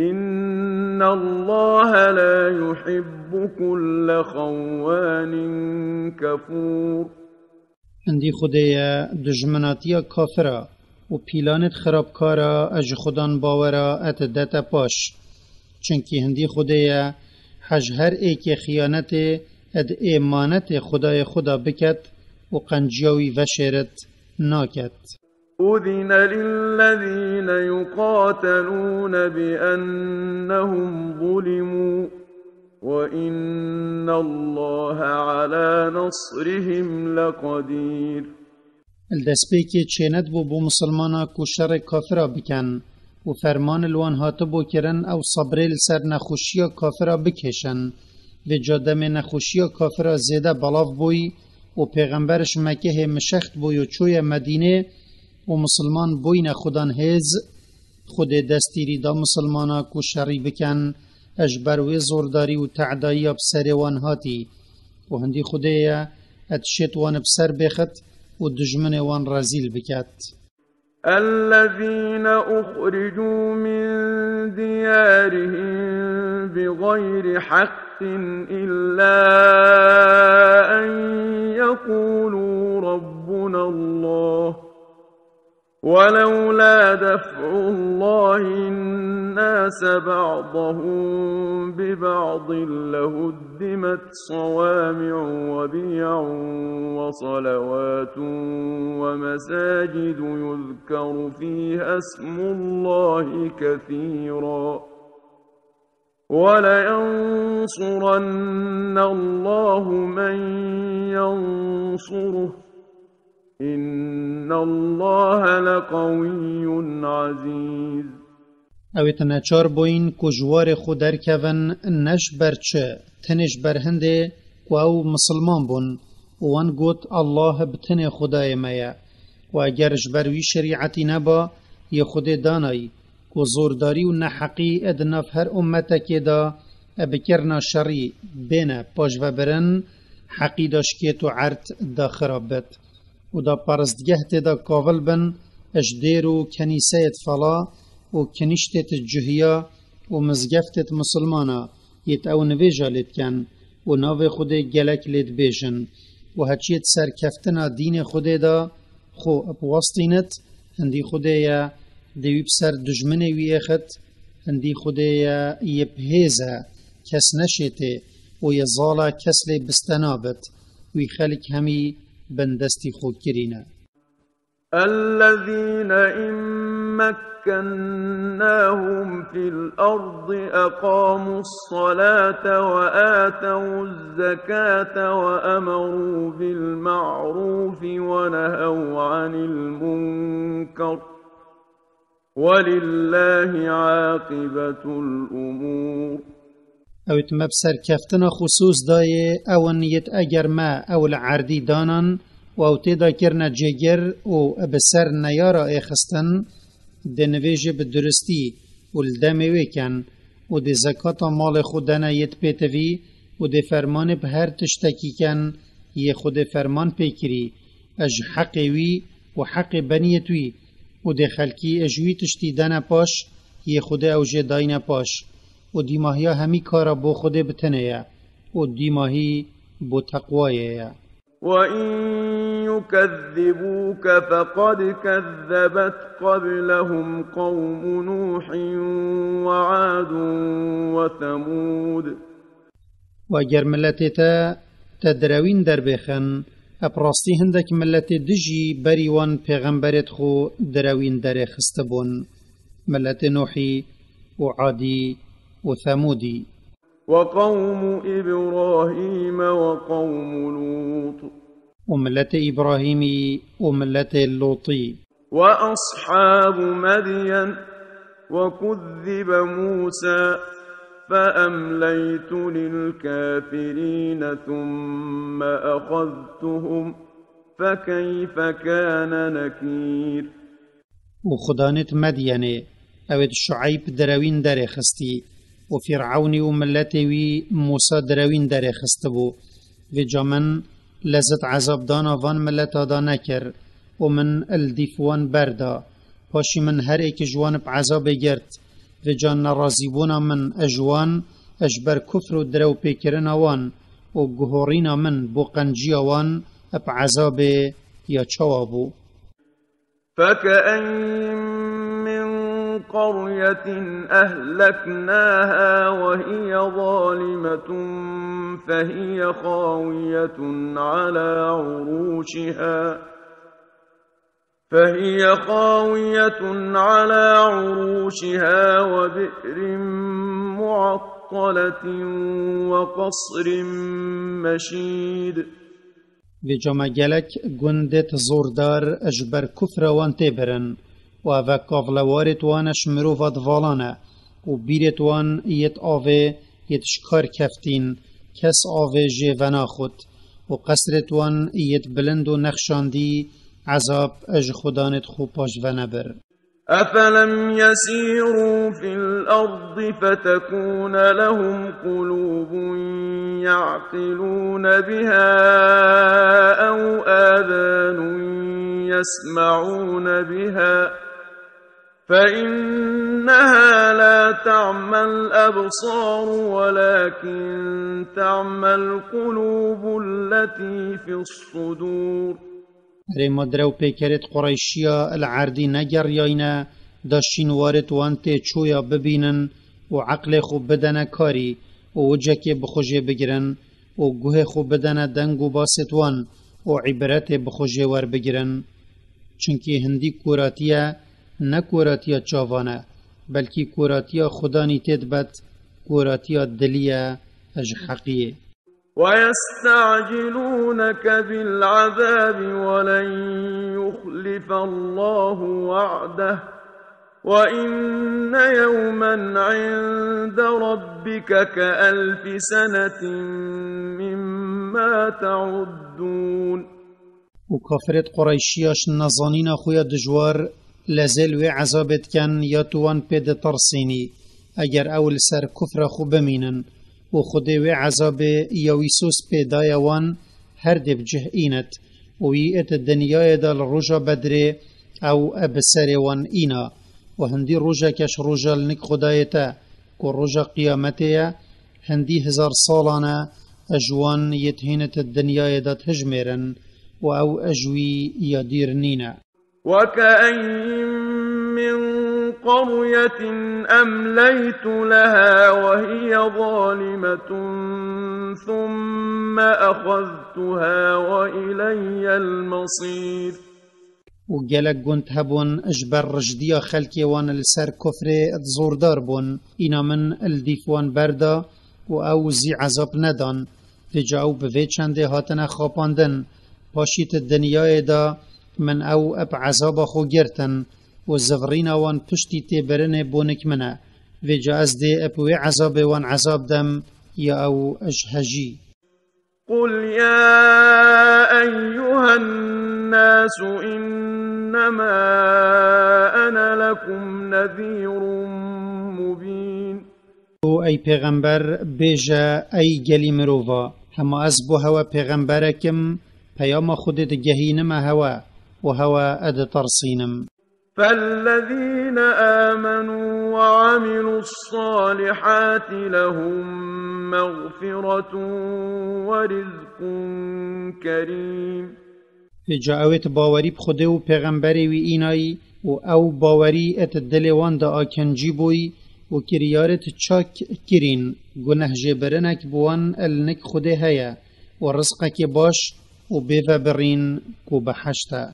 إن الله لا يحب كل خوان كفور. Hindî Xwedê ye dijminatiya kafira û pîlanêt xirabkara ji xudan bawera et dete paş. Çimkî hindî Xwedê ye hej her êkê xiyanetê ed êmanetê Xwedayê xwe da biket û qenciya wî veşêrit naket. أذن للذين يقاتلون بأنهم ظلموا، وإن الله على نصرهم لقدير. Li destpêkê çênedibû bo misilmana ku şerê kafira bikin û ferman li wan hatibû kirin ew sebrê li ser nexweşiya kafira bikêşin. Vêca demê nexweşiya kafira zêde belav bûyî û pêxember ji Mekehê mişext bûyî û çûye Medînê û misilman bûyne xudan hêz, Xwedê destîrî da misilmana ku şerî bikin, ji ber wê zordarî û te'dayiya bi serê wan hatî. Û hindî Xwedê ye, et şêt wan bi ser bêxit û dijminê wan rezîl biket. الذين أخرجوا من ديارهم بغير حق إلا أن يقولوا ربنا الله، ولولا دفع الله الناس بعضهم ببعض لهدمت صوامع وبيع وصلوات ومساجد يذكر فيها اسم الله كثيرا، ولينصرن الله من ينصره، إن الله لقوي عزيز. Ew ê neçar bûyîn ku ji warê xwe derkevin, ne ji ber çi, tenê ji ber hindê ku ew misilman bûn û wan got, Allah bi tenê Xwedayê me ye. Û eger ji ber wî şerîetî neba, yê Xwedê danayî, ku zordarî û neheqî di nav her ummetekê de, e bikirina şerî bêne paşvebirin, heqî da şikêt û erd da xirab bit. Û da paristgeh tê da kavil bin, ji dêr û kenîseyêt fela û kinîştêt cuhiya û mizgeftêt misilmana, yêt ew nivêja lê dikin û navê Xwedê gelek lê dibêjin û heçiyêt serkeftina dînê Xwedê da xwe biwestînit, hindî Xwedê ye dê wî bi ser dijminê wî êxit, hindî Xwedê ye yê bi hêz e, kes neşêtê û yê zal e, kes lê biste nabit. Wî xelk hemî bindestî xwe kirîne. الذين إن مكناهم في الأرض أقاموا الصلاة وآتوا الزكاة وأمروا بالمعروف ونهوا عن المنكر، ولله عاقبة الأمور. Ew ê me bi serkeftina xwe soz dayê, ew in yêt eger me ew li erdî danan û ew tê de kirine cêgir û bi ser neyara êxistin, dê nivêjê bi duristî û li demê wê ken û dê zekata malê xwe dene yêt pêtivî û dê fermanê bi her tiştekî ken yê xwe dê ferman pê kirî, ez ji heqê wî û heqê beniyêt wî û dê xelkî ez ji wî tiştî dene paş, yê xwe dê ew jê dayne paş. û dîmahiya hemî kara bo Xwedê bi tenê ye û dîmahî bo teqwayê ye. وَإِن يُكَذِّبُوكَ فَقَدْ كَذَّبَتْ قَبْلَهُمْ قَوْمُ نُوحٍ وَعَادٌ وَثَمُودُ. Û eger miletê te, te direwîn derbêxin, ep rastî hindek miletê dijî berî wan pêxemberêt xwe direwîn derê xistibûn. Miletê Nuhî û Adî û Themûdî. وَقَوْمُ إِبْرَاهِيمَ وَقَوْمُ لُوطٍ. Û miletê Îbrahîmî û miletê Lûtî. وَأَصْحَابُ مَدْيَنَ وَكُذِّبَ مُوسَىٰ فَأَمْلَيْتُ لِلْكَافِرِينَ ثُمَّ أَخَذْتُهُمْ فَكَيْفَ كَانَ نَكِيرِ. û xudanêt Medyenê, ew êt Şueyb direwîn derê xistî, û Fîrewnî û miletê wî Mûsa direwîn derê xistibû. Vêca min lezet ezabdana van mileta da nekir û min li dîf wan berda. Paşî min her êk ji wan bi ezabê girt. Vêca nerazîbûna min ji wan, ji ber kufr û direwpêkirina wan û guhorîna min bo qenciya wan, bi ezabê ya çawa bû. فَكَأَيِّن مِّن قَرْيَةٍ أَهْلَكْنَاهَا وَهِيَ ظَالِمَةٌ فَهِيَ خَاوِيَةٌ عَلَىٰ عُرُوشِهَا، فَهِيَ خَاوِيَةٌ عَلَىٰ عُرُوشِهَا وَبِئْرٍ مُّعَطَّلَةٍ وَقَصْرٍ مَّشِيدٍ. Vêca me gelek gundêt zordar ji ber kufra wan tê birin û eve kavlewarêt wan ji mirova divalane û bîrêt wan yêt avê yêt ji kar keftîn, kes avê jê venaxwit û qesrêt wan yêt bilind û nexşandî, ezab ji xudanêt xwe paş venebir. أَفَلَمْ يَسِيرُوا فِي الْأَرْضِ فَتَكُونَ لَهُمْ قُلُوبٌ يَعْقِلُونَ بِهَا أَوْ آذَانٌ يَسْمَعُونَ بِهَا، فَإِنَّهَا لَا تَعْمَى الْأَبْصَارُ وَلَٰكِن تَعْمَى الْقُلُوبُ الَّتِي فِي الصُّدُورِ. Erê, ma direwpêkerêt Qureyşiya li erdî negeriyayne, da şînwarêt wan tê çoya bibînin û eqlê xwe bidene karî û wicekê bi xwe jê bigirin û guhê xwe bidene deng û basêt wan û îbretê bi xwe jê werbigirin. Çunkî hindî koratiye ne koratiya çavan e, belkî koratiya xudanî tê dibet, koratiya dilî ye ji heqiyê. وَيَسْتَعْجِلُونَكَ بِالْعَذَابِ وَلَن يُخْلِفَ اللَّهُ وَعْدَهُ وَإِنَّ يَوْمًا عِندَ رَبِّكَ كَأَلْفِ سَنَةٍ مِّمَّا تَعُدُّونَ. Û kafirêt Qureyşiya ji nezanîna xwe ya dijwar lezêl wê ezabê dikin ya tu wan pê ditirsînî, eger ew li ser kufra xwe bimînin, û Xwedê wê ezabê ya wî soz pê daye wan her dê bi cih înit, û wî êt dinyayê de li roja Bedrê ew bi serê wan îna, û hindî rojeke ji roja li nik Xwedayê te, ku roja qiyametê ye, hindî hizar salan e, ji wan yêt hînit dinyayê de dihijmêrin û ew ji wî ya dîr nîne. وَكَأَيِّن مِّن قَرْيَةٍ أَمْلَيْتُ لَهَا وَهِيَ ظَالِمَةٌ ثُمَّ أَخَذْتُهَا وَإِلَيَّ الْمَصِيرُ. û gelek gund hebûn ji ber rijdiya xelkê wan li ser kufrê zordar bûn, îna min li dîf wan berda û ew zî ezab nedan. Vêca ew bi vê çendê hatine xapandin. Paşî di dinyayê de min ew bi ezaba xwe girtin û zivirîna wan piştî têbirinê bonik min e. Vêca ez dê bi wê ezabê wan ezab dem ya ew ji hejî. قل يا أيها الناس إنما أنا لكم نذير مبين. û ey pêxember, bêje, ey gelî mirova, hema ez bo hewe pêxemberek im, peyama Xwedê digehînime hewe û hewe ditersînim. فالذين آمنوا وعملوا الصالحات لهم مغفرة ورزق كريم. Vêca ew ê bawerî bi Xwedê û pêxemberê wî înayî û ew bawerî et dilê wan de akincî bûyî û kiryarêt çak kirîn, gunehjêbirinek bi wan el nik Xwedê heye û rizqekê baş û bêvebirîn ku behişt e.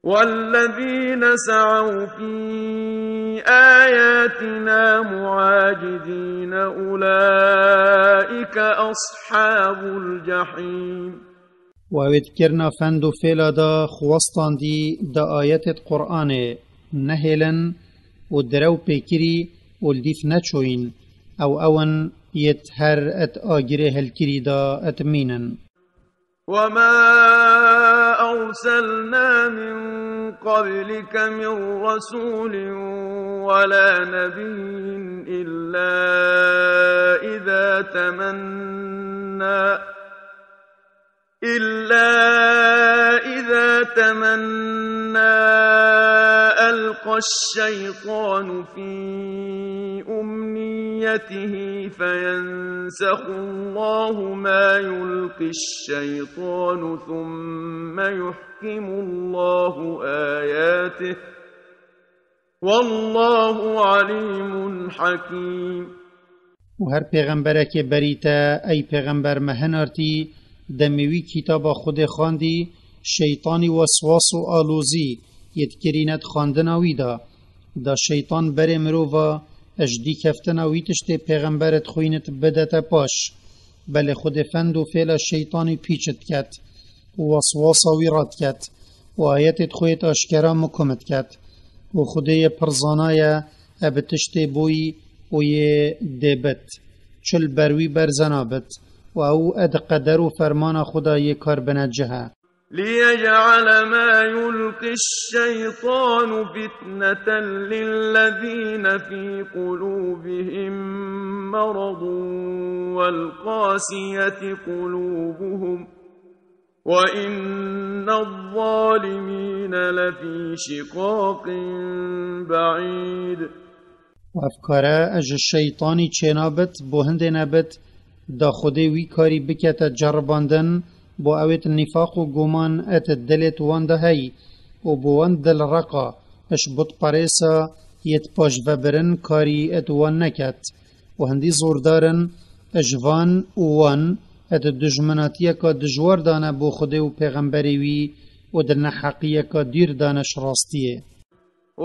والذين سعوا في آياتنا معاجزين أولئك أصحاب الجحيم. û ew ê dikirina fend û fêla da xwestandî da ayetêt Qur'anê nehêlin û direw pêkirî û li dîf neçoyîn, ew ewin yêt her et agirê helkirî da et mînin. وما أرسلنا من قبلك من رسول ولا نبي إلا إذا تمنى إلا إذا تمنى ألقى الشيطان في أمنيته فينسخ الله ما يلقي الشيطان ثم يحكم الله آياته والله عليم حكيم. û her pêxemberekê berî te, ey pêxember me hinartî, demê wî kitaba Xwedê xwendî, şeytanî weswas û alozî yê dikirîne di xwendina wî de. Da şeytan berê mirova, ji dîkeftina wî tiştê pêxemberêt xwînit bidete paş. Belê Xwedê fend û fêla şeytanî pîç diket û weswasa wî radiket û ayetêt xwe yêt aşkera mukum diket. Û Xwedê yê pir zana ye, e bi tiştê bûyî û yê dê bit. Çi li ber wî berze nabit û ew e di qeder û fermana Xweda yê kar bine cih e. ليجعل ما يلقي الشيطان فتنة للذين في قلوبهم مرض والقاسية قلوبهم وإن الظالمين لفي شقاق بعيد. û ev kare ji şeytanî çênabit, bo hindê nebit, da Xwedê wî karî bikete ceribandin, bo ewêt nîfaq û guman et dilêt wan de hey, û bo wan dil reqa, iş butperêsa yêt paşvebirin karî et wan neket. û hindî zordarin, ji van û wan, et dijminatiyeka dijwar dane bo Xwedê û pêxemberê wî û di neheqiyeka dîr dane ji rastiyê.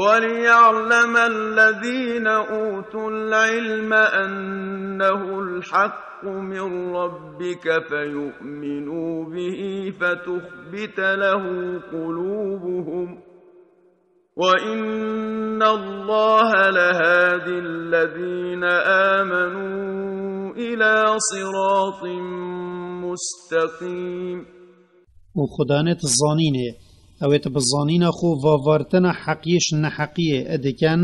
وليعلم الذين أوتوا العلم أنه الحق من ربك فيؤمنوا به فتخبت له قلوبهم وإن الله لهادي الذين آمنوا إلى صراط مستقيم. û Xudanê ti zanînê, ew ê ti bi zanîna xwe vavartina heqiyê ji neheqiyê dikin,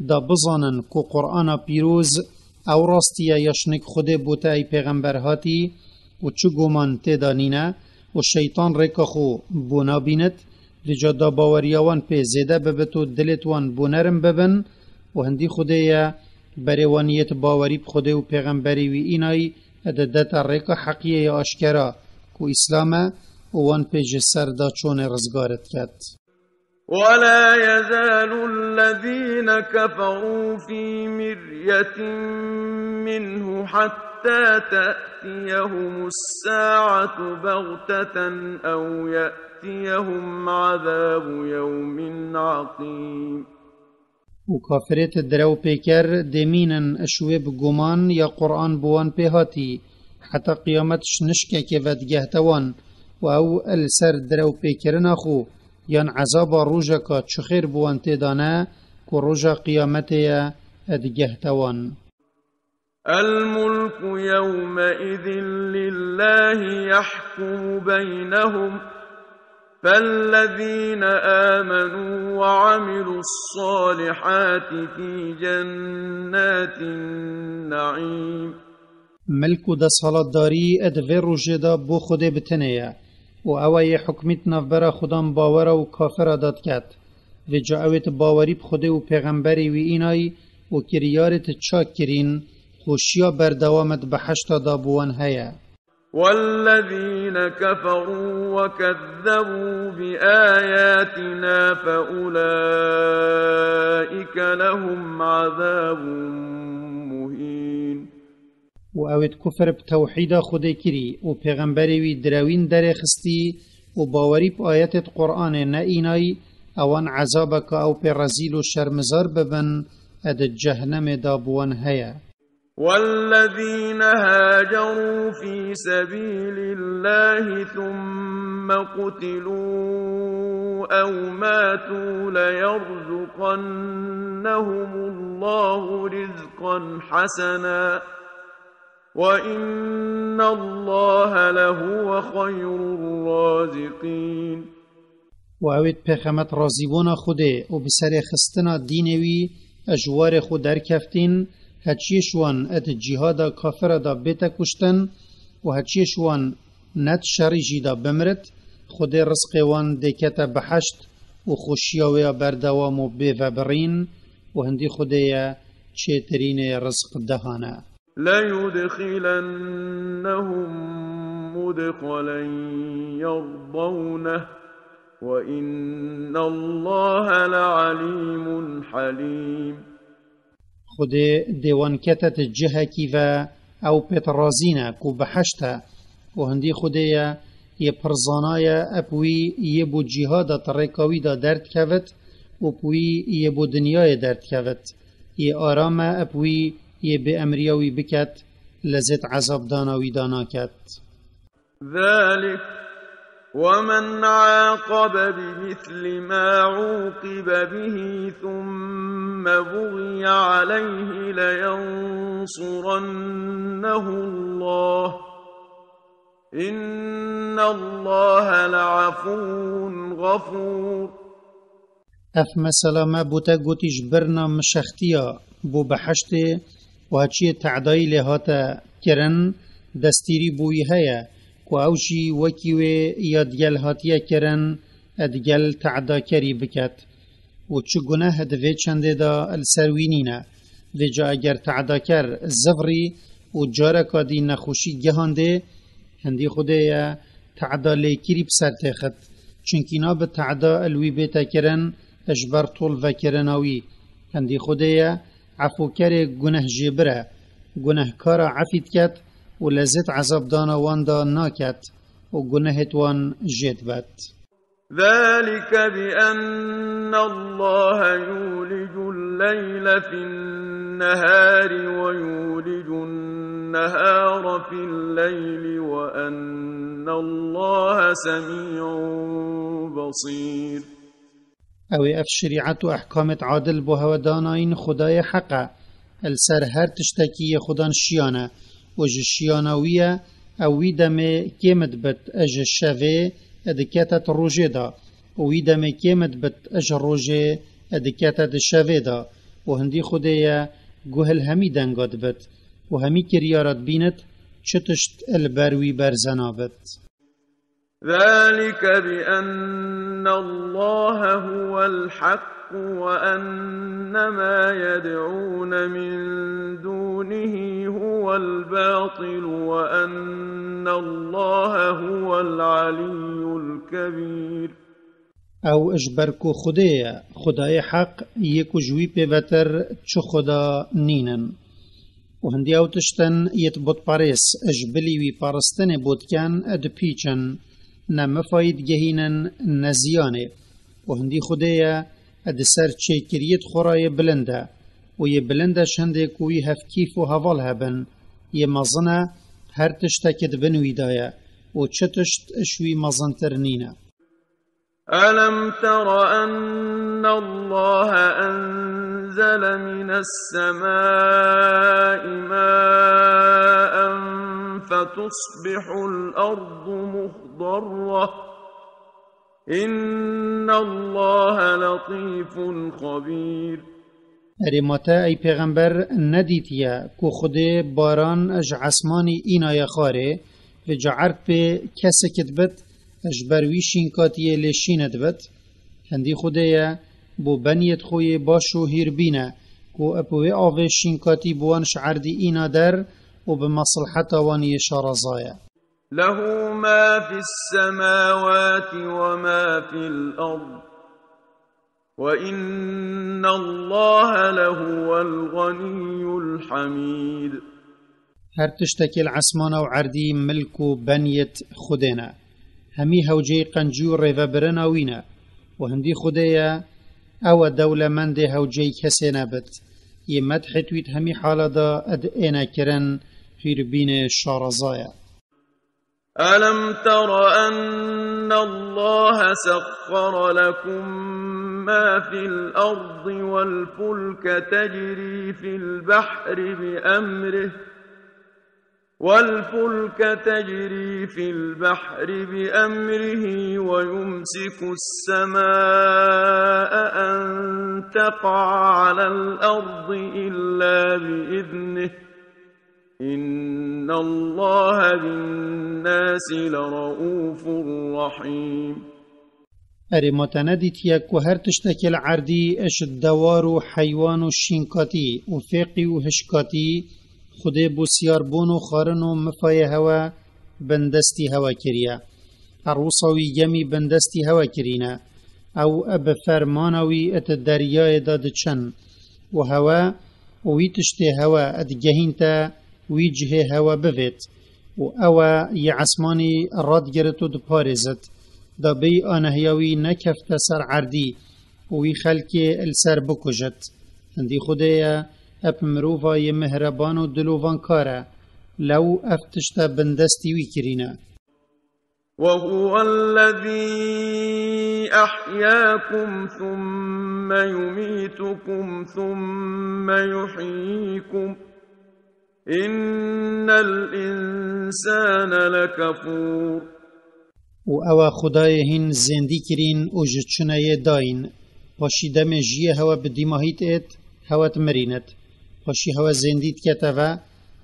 da bizanin ku Qur'ana pîroz ew rastiye ya ji nik Xwedê bo te ey pêxember hatî û çi guman tê de nîne û şeytan rêka xwe bo nabînit, vêca da baweriya wan pê zêde bibit û dilêt wan bo nerim bibin û hindî Xwedê ye berê wan yêt bawerî bi Xwedê û pêxemberî wî înayî didete rêka heqiyê ya aşkera ku Îslam e û wan pê ji ser da çonê rizgar diket. ولا يزال الذين كفروا في مرية منه حتى تأتيهم الساعة بغتة أو يأتيهم عذاب يوم عقيم. û kafirêt direw pêker dêmînin ji wê bi guman ya Qur'an bi wan pê hatî, heta qiyamet ji nişkekê ve digehte wan û ew li ser direw pêkirina xwe yan ezaba rojeka çi xêr bi wan tê dane ku roja qiyametê ye digehte wan. الملك يومئذ لله يحكم بينهم، فالذين آمنوا وعملوا الصالحات في جنات النعيم. Milk û desthilatdarî di vê rojê de bo Xwedê bi tenê ye û ew ê yê hukmî di navbera Xudan bawera û kafira de diket. Vêca ew ê di bawerî bi Xwedê û pêxemberê wî înayî û kiryarê di çak kirîn, xweşiya berdewam di behişta de bi wan heye. والذين كفروا وكذبوا بآياتنا فأولئك لهم عذاب مهين. û ew ê kufir bi tewhîda Xwedê kirî û pêxemberê wî direwîn derê xistî û bawerî bi ayetê di Qur'anê neînayî, ewan ezabeke ew pê rezîl û şermizar bibin, e di cehnemê de bi wan heye. والذين هاجروا في سبيل الله ثم قتلوا أو ماتوا ليرزقنهم الله رزقا حسنا، وإن الله لهو خير الرازقين. û ew ê pêxemet razîbûna Xwedê û bi serê xistina dînê wî ji warê xwe derkeftîn, heçiyê ji wan di cîhada kafira de bête kuştin û heçiyê ji wan ne di şerî jî de bimirit, Xwedê rizqê wan dêkete behişt û xweşiya wê ya berdewam û bêvebirîn û hindî Xwedê ye çêtirînê rizq dehan e. ليدخلنهم مدخلا يرضونه، وإن الله لعليم حليم. Xwedê dê wan kete di cihekî ve ew pê di razî ne ku behişt e û hindî Xwedê ye yê pir zana ye, ep wî yê bo cîhada di rêka wî de derdikevit û ep wî yê bo dinyayê derdikevit. Yê aram e, ep wî yê bêemriya wî biket, lezêt ezabdana wî de naket. ذلك ومن عاقب بمثل ما عوقب به ثم بغي عليه لينصرنه الله، إن الله لعفو غفور. Ev mesela me bo te gotî ji birna mişextiya bo behiştê û heçiyê te'dayî lê hate kirin, destîrî bo wî heye ku ew jî wekî wê ya digel hatiye kirin, digel te'dakerî biket. Û çi guneh di vê çendê de li ser wî nîne. Vêca eger te'daker zivrî û careka dî nexweşî gihandê, hindî Xwedê ye te'da lêkirî bi ser têxit. Çunkî nabe te'da li wî bête kirin ji ber tol vekirina wî. Hindî Xwedê ye efûkerê gunehjêbir e. Gunehkara efî diket û lezêt ezabdana wan de naket û gunehêt wan jê dibet. ذلك بأن الله يولج الليل في النهار ويولج النهار في الليل وأن الله سميع بصير. Ew ê ev şerîet û ehkamêt adil bo hewe danayîn Xwedayê heq e. Li ser her tiştekî yê Xudan şiyan e û ji şiyana wî ye ew wî demê kêm dibit ji şevê dikete di rojê de û wî demê kêm dibit ji rojê dikete di şevê de û hindî Xwedê ye guh li hemî denga dibit û hemî kiryara dibînit, çi tişt li ber wî berze nabit. ذلك بأن الله هو الحق وأن ما يدعون من دونه هو الباطل وأن الله هو العلي الكبير. Ew ji ber ku Xwedê ye, Xwedayê heq yê ku ji wî pêvetir çi Xweda nînin. Û hindî ew tiştin yêt butperês ji bilî wî paristinê bo dikin dipîçin, ne mifayî digehînin ne ziyanê. Û hindî Xwedê ye di ser çêkiriyêt xwe re yê bilind e. Û yê bilind e ji hindê ku wî hevkîf û heval hebin. Yê mezin e her tiştekî di bin wî de ye. Û çi tişt ji wî mezintir nîne. ألم تر أن الله أنزل من السماء ماء فتصبح الأرض مخضرة إن الله لطيف خبير. Erê ma te, ey pêxember, nedîtiye ku Xwedê baran ji esmanî înaye xwarê, vêca erd pê kesik dibit, ji ber wî şînkatiyê lê şîn dibit? Hindî Xwedê ye, bo beniyêt xwe yê baş û hîrbîn e, ku bi wê avê şînkatî bi wan ji erdî îna der û bi mesliheta wan yê şaraza ye. له ما في السماوات وما في الأرض وإن الله لهو الغني الحميد. Her tiştekê li esmana û erdî milk û beniyêt Xwedê ne. Hemî hewceyî qencî û rêvebirina wî ne. Û hindî Xwedê ye, ew e dewlemendê hewceyî kesê nebit. Yê medhê wî di hemî hala de ed êne kirin, hîrbînê şaraza ye. ألم تر أن الله سخر لكم ما في الأرض والفلك تجري في البحر بأمره، والفلك تجري في البحر بأمره ويمسك السماء أن تقع على الأرض إلا بإذنه إن الله بالناس لرءوف رحيم. Erê ma te nedîtiye ku her tiştekê li erdî ji dewar û heywan û şînkatî û fêqî û hişkatî Xwedê bo siyarbûn û xwarin û mifayê hewe bindestî hewe kiriye? Her wisa wî gemî bindestî hewe kirîne. Ew bi fermana wî di deryayê de diçin. Û hewe û wî tiştê hewe digehîn te wî cihê hewe bivêt. Û ew e yê esmanî radigirit û diparêzit. Da bêyî anehiya wî nekefte ser erdî û wî xelkê li ser bikujit. Hindî Xwedê ye, ep mirova yê mihreban û dilovankar e. Lew ev tişte bindestî wî kirîne. وهو الذي أحياكم ثم يميتكم ثم يحييكم إن الإنسان لكفور. Û ew e Xwedayê hîn zêndî kirîn û ji çineyê dayîn. Paşî demê jiyê hewe bi dîmahî têt, hewe dimirînit. Paşî hewe zêndî dikete ve,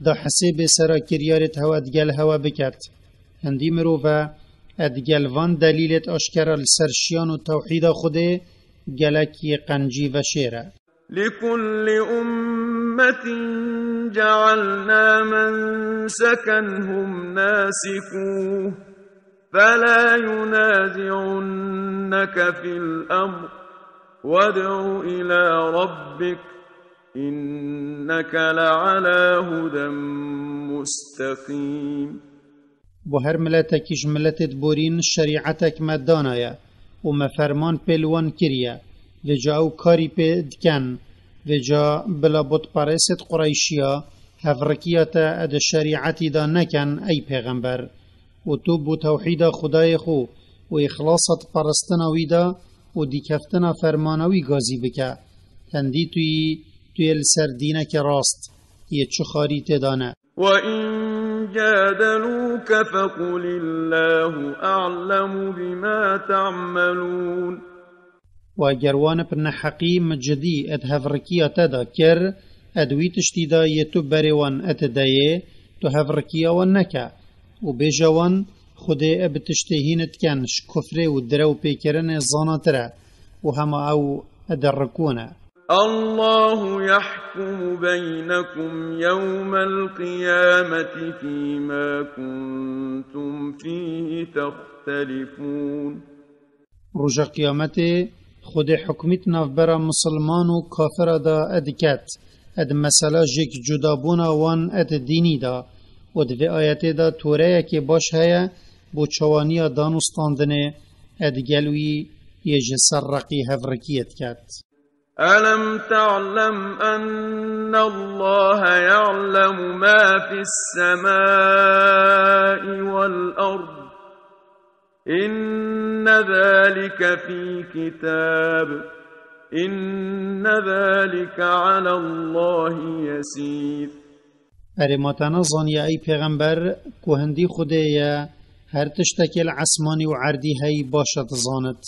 da hesêbê sera kiryarêt hewe digel hewe biket. Hindî mirov e, e digel van delîlêt aşkera li ser şiyan û tewhîda Xwedê gelek yê qencî veşêr e. لكل أمة جعلنا منسكا هم ناسكوه فلا ينازعنك في الأمر وادع إلى ربك إنك لعلى هدى مستقيم. Bo her miletekî ji miletêt borîn şerîetek me danaye û me ferman pê li wan kiriye. Vêca ew karî pê diken. Vêca bila butperêsêt Qureyşiya hevrikiya te di şerîetî de nekin, ey pêxember. Û tu bo tewhîda Xwedayê xwe û îxlasa di peristina wî de û dîkeftina fermana wî gazî bike. Tendî tu yî, tu yê li ser dîneke rast, yê çi xarî tê de ne. وإن جادلوك فقل الله أعلم بما تعملون. Û eger wan bi neheqî micidî ed hevrikiya te de kir, ed wî tiştî de yê tu berê wan ed deyê, tu hevrikiya wan neke. Û bêje wan, Xwedê bi tiştê hîn diken ji kufrê û direw pêkirinê zanatir e û hema ew ed rikûn e. الله يحكم بينكم يوم القيامة فيما كنتم فيه تختلفون. Roja Qiyametê Xwedê hukmî di navbera misilman û kafira de diket, di mesela jêk cudabûna wan di dînî de, û di vê ayetê de toreyekê baş heye bo çawaniya danûstandinê, digel wî yê ji ser reqî hevrikiyê diket. ألم تعلم أن الله يعلم ما في السماء والأرض إن ذلك في كتاب إن ذلك على الله يسير. Erê ma te nezaniye ey pêxember ku hindî Xwedê ye her tiştekê li esmanî û erdî heyî baş e dizanit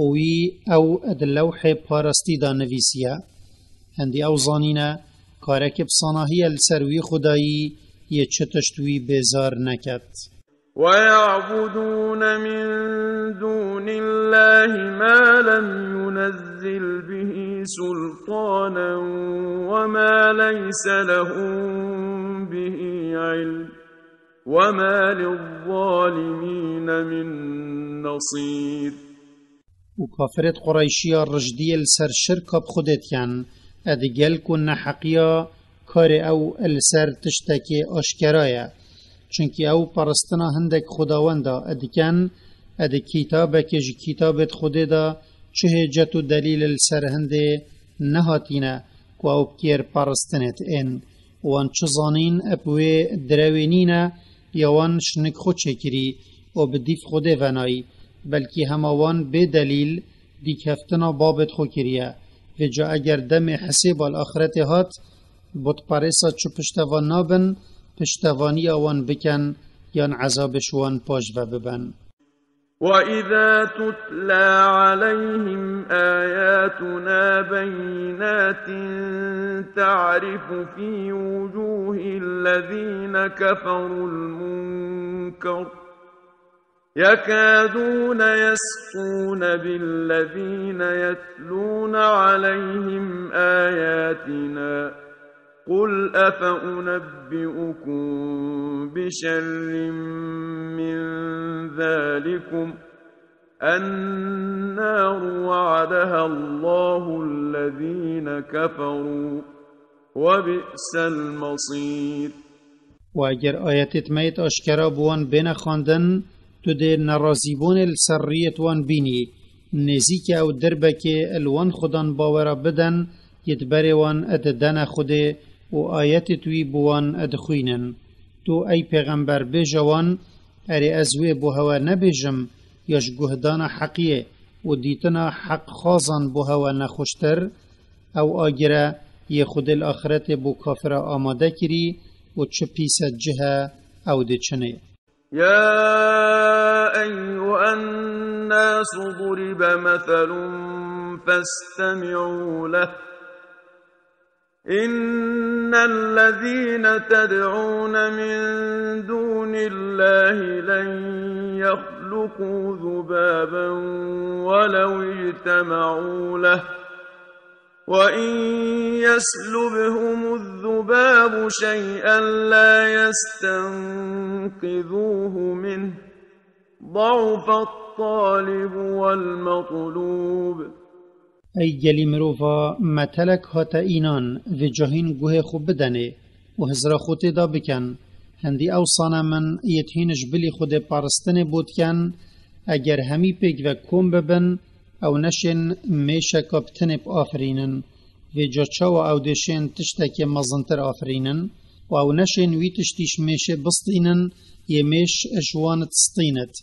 û wî ew di lewhê parastî de nivîsiye. Hindî ew zanîne karekê bi sanahî ye li ser wî Xwedayî yê çi tişt wî bêzar neket. ويعبدون من دون الله ما لم ينزل به سلطانا وما ليس لهم به علم وما للظالمين من نصير. Û kafirêt Qureyşiya rijdiyê li ser şirka bi Xwedê dikin, e digel ku neheqiya karê ew li ser tiştekê aşkera ye. Çunkî ew paristina hindek xwedawenda dikin, e di kîtabekê ji kîtabêt Xwedê de çi hêcet û delîl li ser hindê nehatîne ku ew bi kêr paristinêt ên. Wan çi zanîn eb wê direwê nîne ya wan şinik xwe çêkirî û bi dîv Xwedê venayî, belkî hema wan bê delîl dîkheftina babêt xwe kiriye. Vêca eger demê hisêba li axretê hat, butperêsa çi piştevan nabin, piştevaniya wan bikin yan ezabê ji wan paş ve bibin. وإذا تتلى عليهم آياتنا بينات تعرف في وجوه الذين كفروا المنكر يكادون يسقون بالذين يتلون عليهم آياتنا قل أفأنبئكم بشر من ذلكم النار وعدها الله الذين كفروا وبئس المصير. Û eger ayetêt me yêt aşkera bi wan bêne xwendin, tu dê nerazîbûnê li ser riyêt wan bînî. Nêzîkê ew dirbekê li wan xudan bawera bidin, yê di berê wan didene Xwedê û ayetêt wî bi wan dixwînin. Tu ey pêxember bêje wan, Erê ez wê bo hewe nebêjim, ya ji guhdana heqiyê û dîtina heqxwazan bo hewe nexweştir? Ew agir e yê Xwedê li axretê bo kafira amade kirî û çi pîse cih e ew dê çinê. يا أيها الناس ضرب مثل فاستمعوا له. إن الذين تدعون من دون الله لن يخلقوا ذبابا ولو اجتمعوا له وإن يسلبهم الذباب شيئا لا يستنقذوه منه ضعف الطالب والمطلوب. Ey gelî mirova, metelek hate înan, vêca hîn guhê xwe bidenê û hizra xwe tê de bikin. Hindî ew sanemin yêt hîn ji bilî Xwedê paristinê bo dikin, eger hemî pêk ve kom bibin, ew neşên mêşeka bi tinê biafirînin. Vêca çawa ew dê şên tiştekê mezintir afirînin? Û ew neşên wî tiştî ji mêşê bistînin, yê mêş ji wan distînit.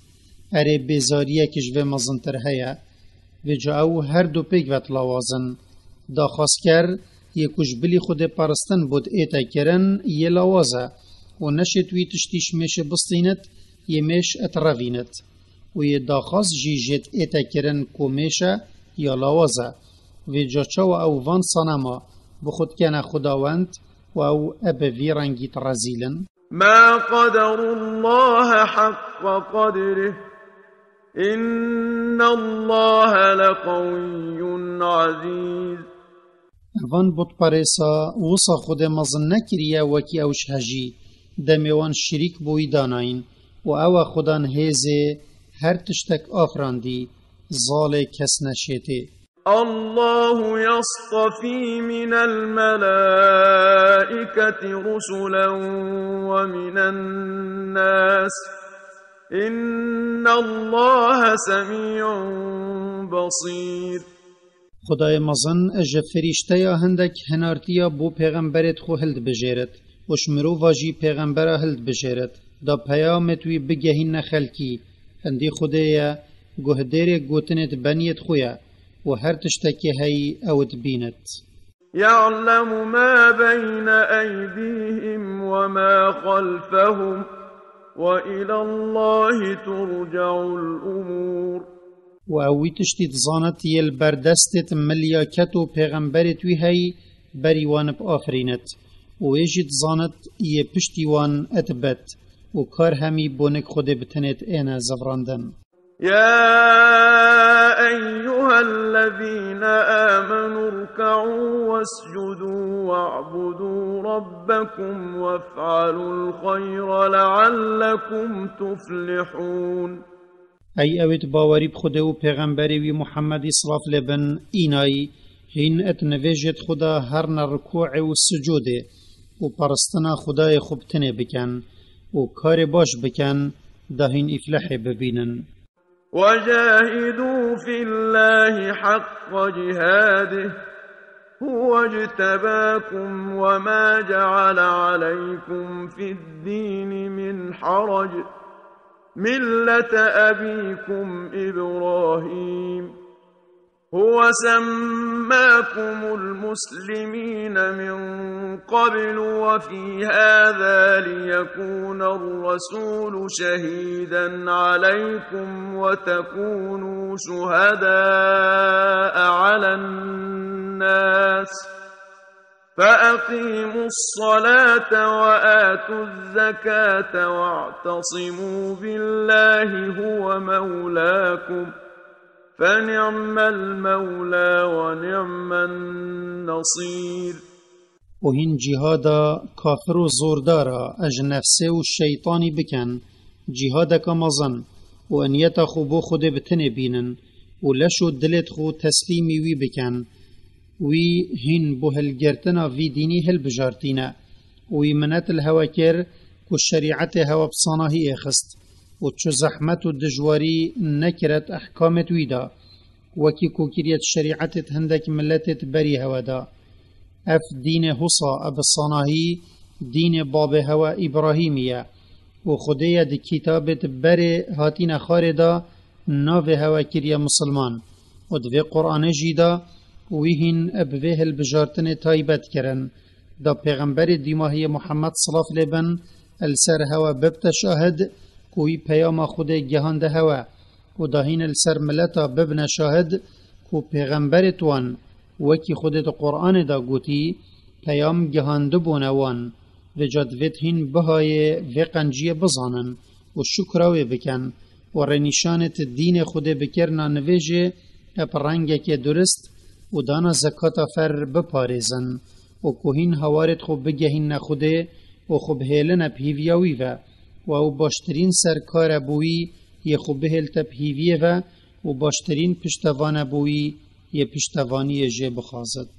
Erê bêzariyek ji vê mezintir heye. Vêca ew her du pêk ve dilawaz in. Daxwazker yê ku ji bilî Xwedê paristin bo diête kirin, yê lawaz e û neşêt wî tiştî ji mêşê bistînit, yê mêş direvînit. Û yê daxwaz jî jê diête kirin ku mêş e ya lawaz e. Vêca çawa ew van sanema bi xwe dikene xwedawend û ew bi vî rengî rezîl in? ما قدروا الله حق قدره إن الله لقوي عزيز. Van butperêsa wisa Xwedê mezin nekiriye wekî ew ji hejî, demê wan şirîk bo wî danayîn û ew e Xudan hêzê her tiştek afirandî, zalê kes neşêtê. الله يصطفي من الملائكة رسلا ومن الناس إن الله سميع بصير. Xwedayê mezin ji firîşteya hindek hinartiya bo pêxemberêt xwe hildibijêrit û ji mirova jî pêxembera hildibijêrit, da peyamêt wî bigehîne xelkî. Hindî Xwedê ye, guhdêrê gotinêt beniyêt xwe ye û her tiştekê heyî ew dibînit. يعلم ما بين أيديهم وما خلفهم، وإلى الله ترجع الأمور. û ew wî tiştî dizanit yê li ber destêt milya ket û pêxemberêt wî heyî berî wan biafirînit. Û wê jî dizanit yê piştî wan et bet. û kar hemî bo nik Xwedê bi tenêt êne zevrandin. يا أيها الذين آمنوا اركعوا واسجدوا واعبدوا ربكم وافعلوا الخير لعلكم تفلحون. Ey ewêt bawerî bi Xwedê û pêxemberê wî Muhemmedî silav lê bin, înayî, hîn et nivêjêt Xweda herne rikûê û sicûdê û peristina Xwedayê xwe bi tenê bikin û karê baş bikin, da hîn îflehê bibînin. وجاهدوا في الله حق جهاده هو اجتباكم وما جعل عليكم في الدين من حرج، ملة أبيكم إبراهيم، هو سماكم المسلمين من قبل وفي هذا ليكون الرسول شهيدا عليكم وتكونوا شهداء على الناس، فأقيموا الصلاة وآتوا الزكاة واعتصموا بالله هو مولاكم، فنعم المولى ونعم النصير. û hîn cîhada kafir û zordara ji nefsê û şeytanî bikin, cîhadeka mezin, û niyeta xwe bo Xwedê bi tenê bînin, û leş û dilêt xwe teslîmî wî bikin. Wî hîn bo hilgirtina vî dînî hilbijartîne, û wî minet li hewe kir ku şerîetê hewe bi sanahiyê xist, û çi zehmet û dijwarî nekiret ehkamêt wî de, wekî ku kiriyet şerîetêt hindek miletêt berî hewe de. Ev dînê husa e bi sanahî dînê babê hewe Îbrahîmî ye. û Xwedê ye di kitabêt berê hatîne xwarê de navê hewe kiriye misilman. Û di vê Quranê jî de wî hîn bi vê hilbijartinê taybet kirin. Da pêxemberê dîmahiyê Muhammed silav lê bin li ser hewe bibte şahid ku wî peyama Xwedê gehande hewe. û da hîn li ser mileta bibne şahid ku pêxemberêt wan, wekî Xwedê di Quranê de gotî, peyam gihandibûne wan. Vêca divêt hîn bihayê vê qenciyê bizanin û şukra wê bikin û rênîşanêt dînê Xwedê bikirina nivêjê ep rengekê durist û dana zekata fer biparêzin û ku hîn hawarêt xwe bigehînne Xwedê û xwe bihêline bi hîviya wî ve û ew baştirîn serkar e bo wî yê xwe bihêlte bi hîviyê ve û baştirîn piştevan e bo wî yê piştevaniyê jê bixwazit.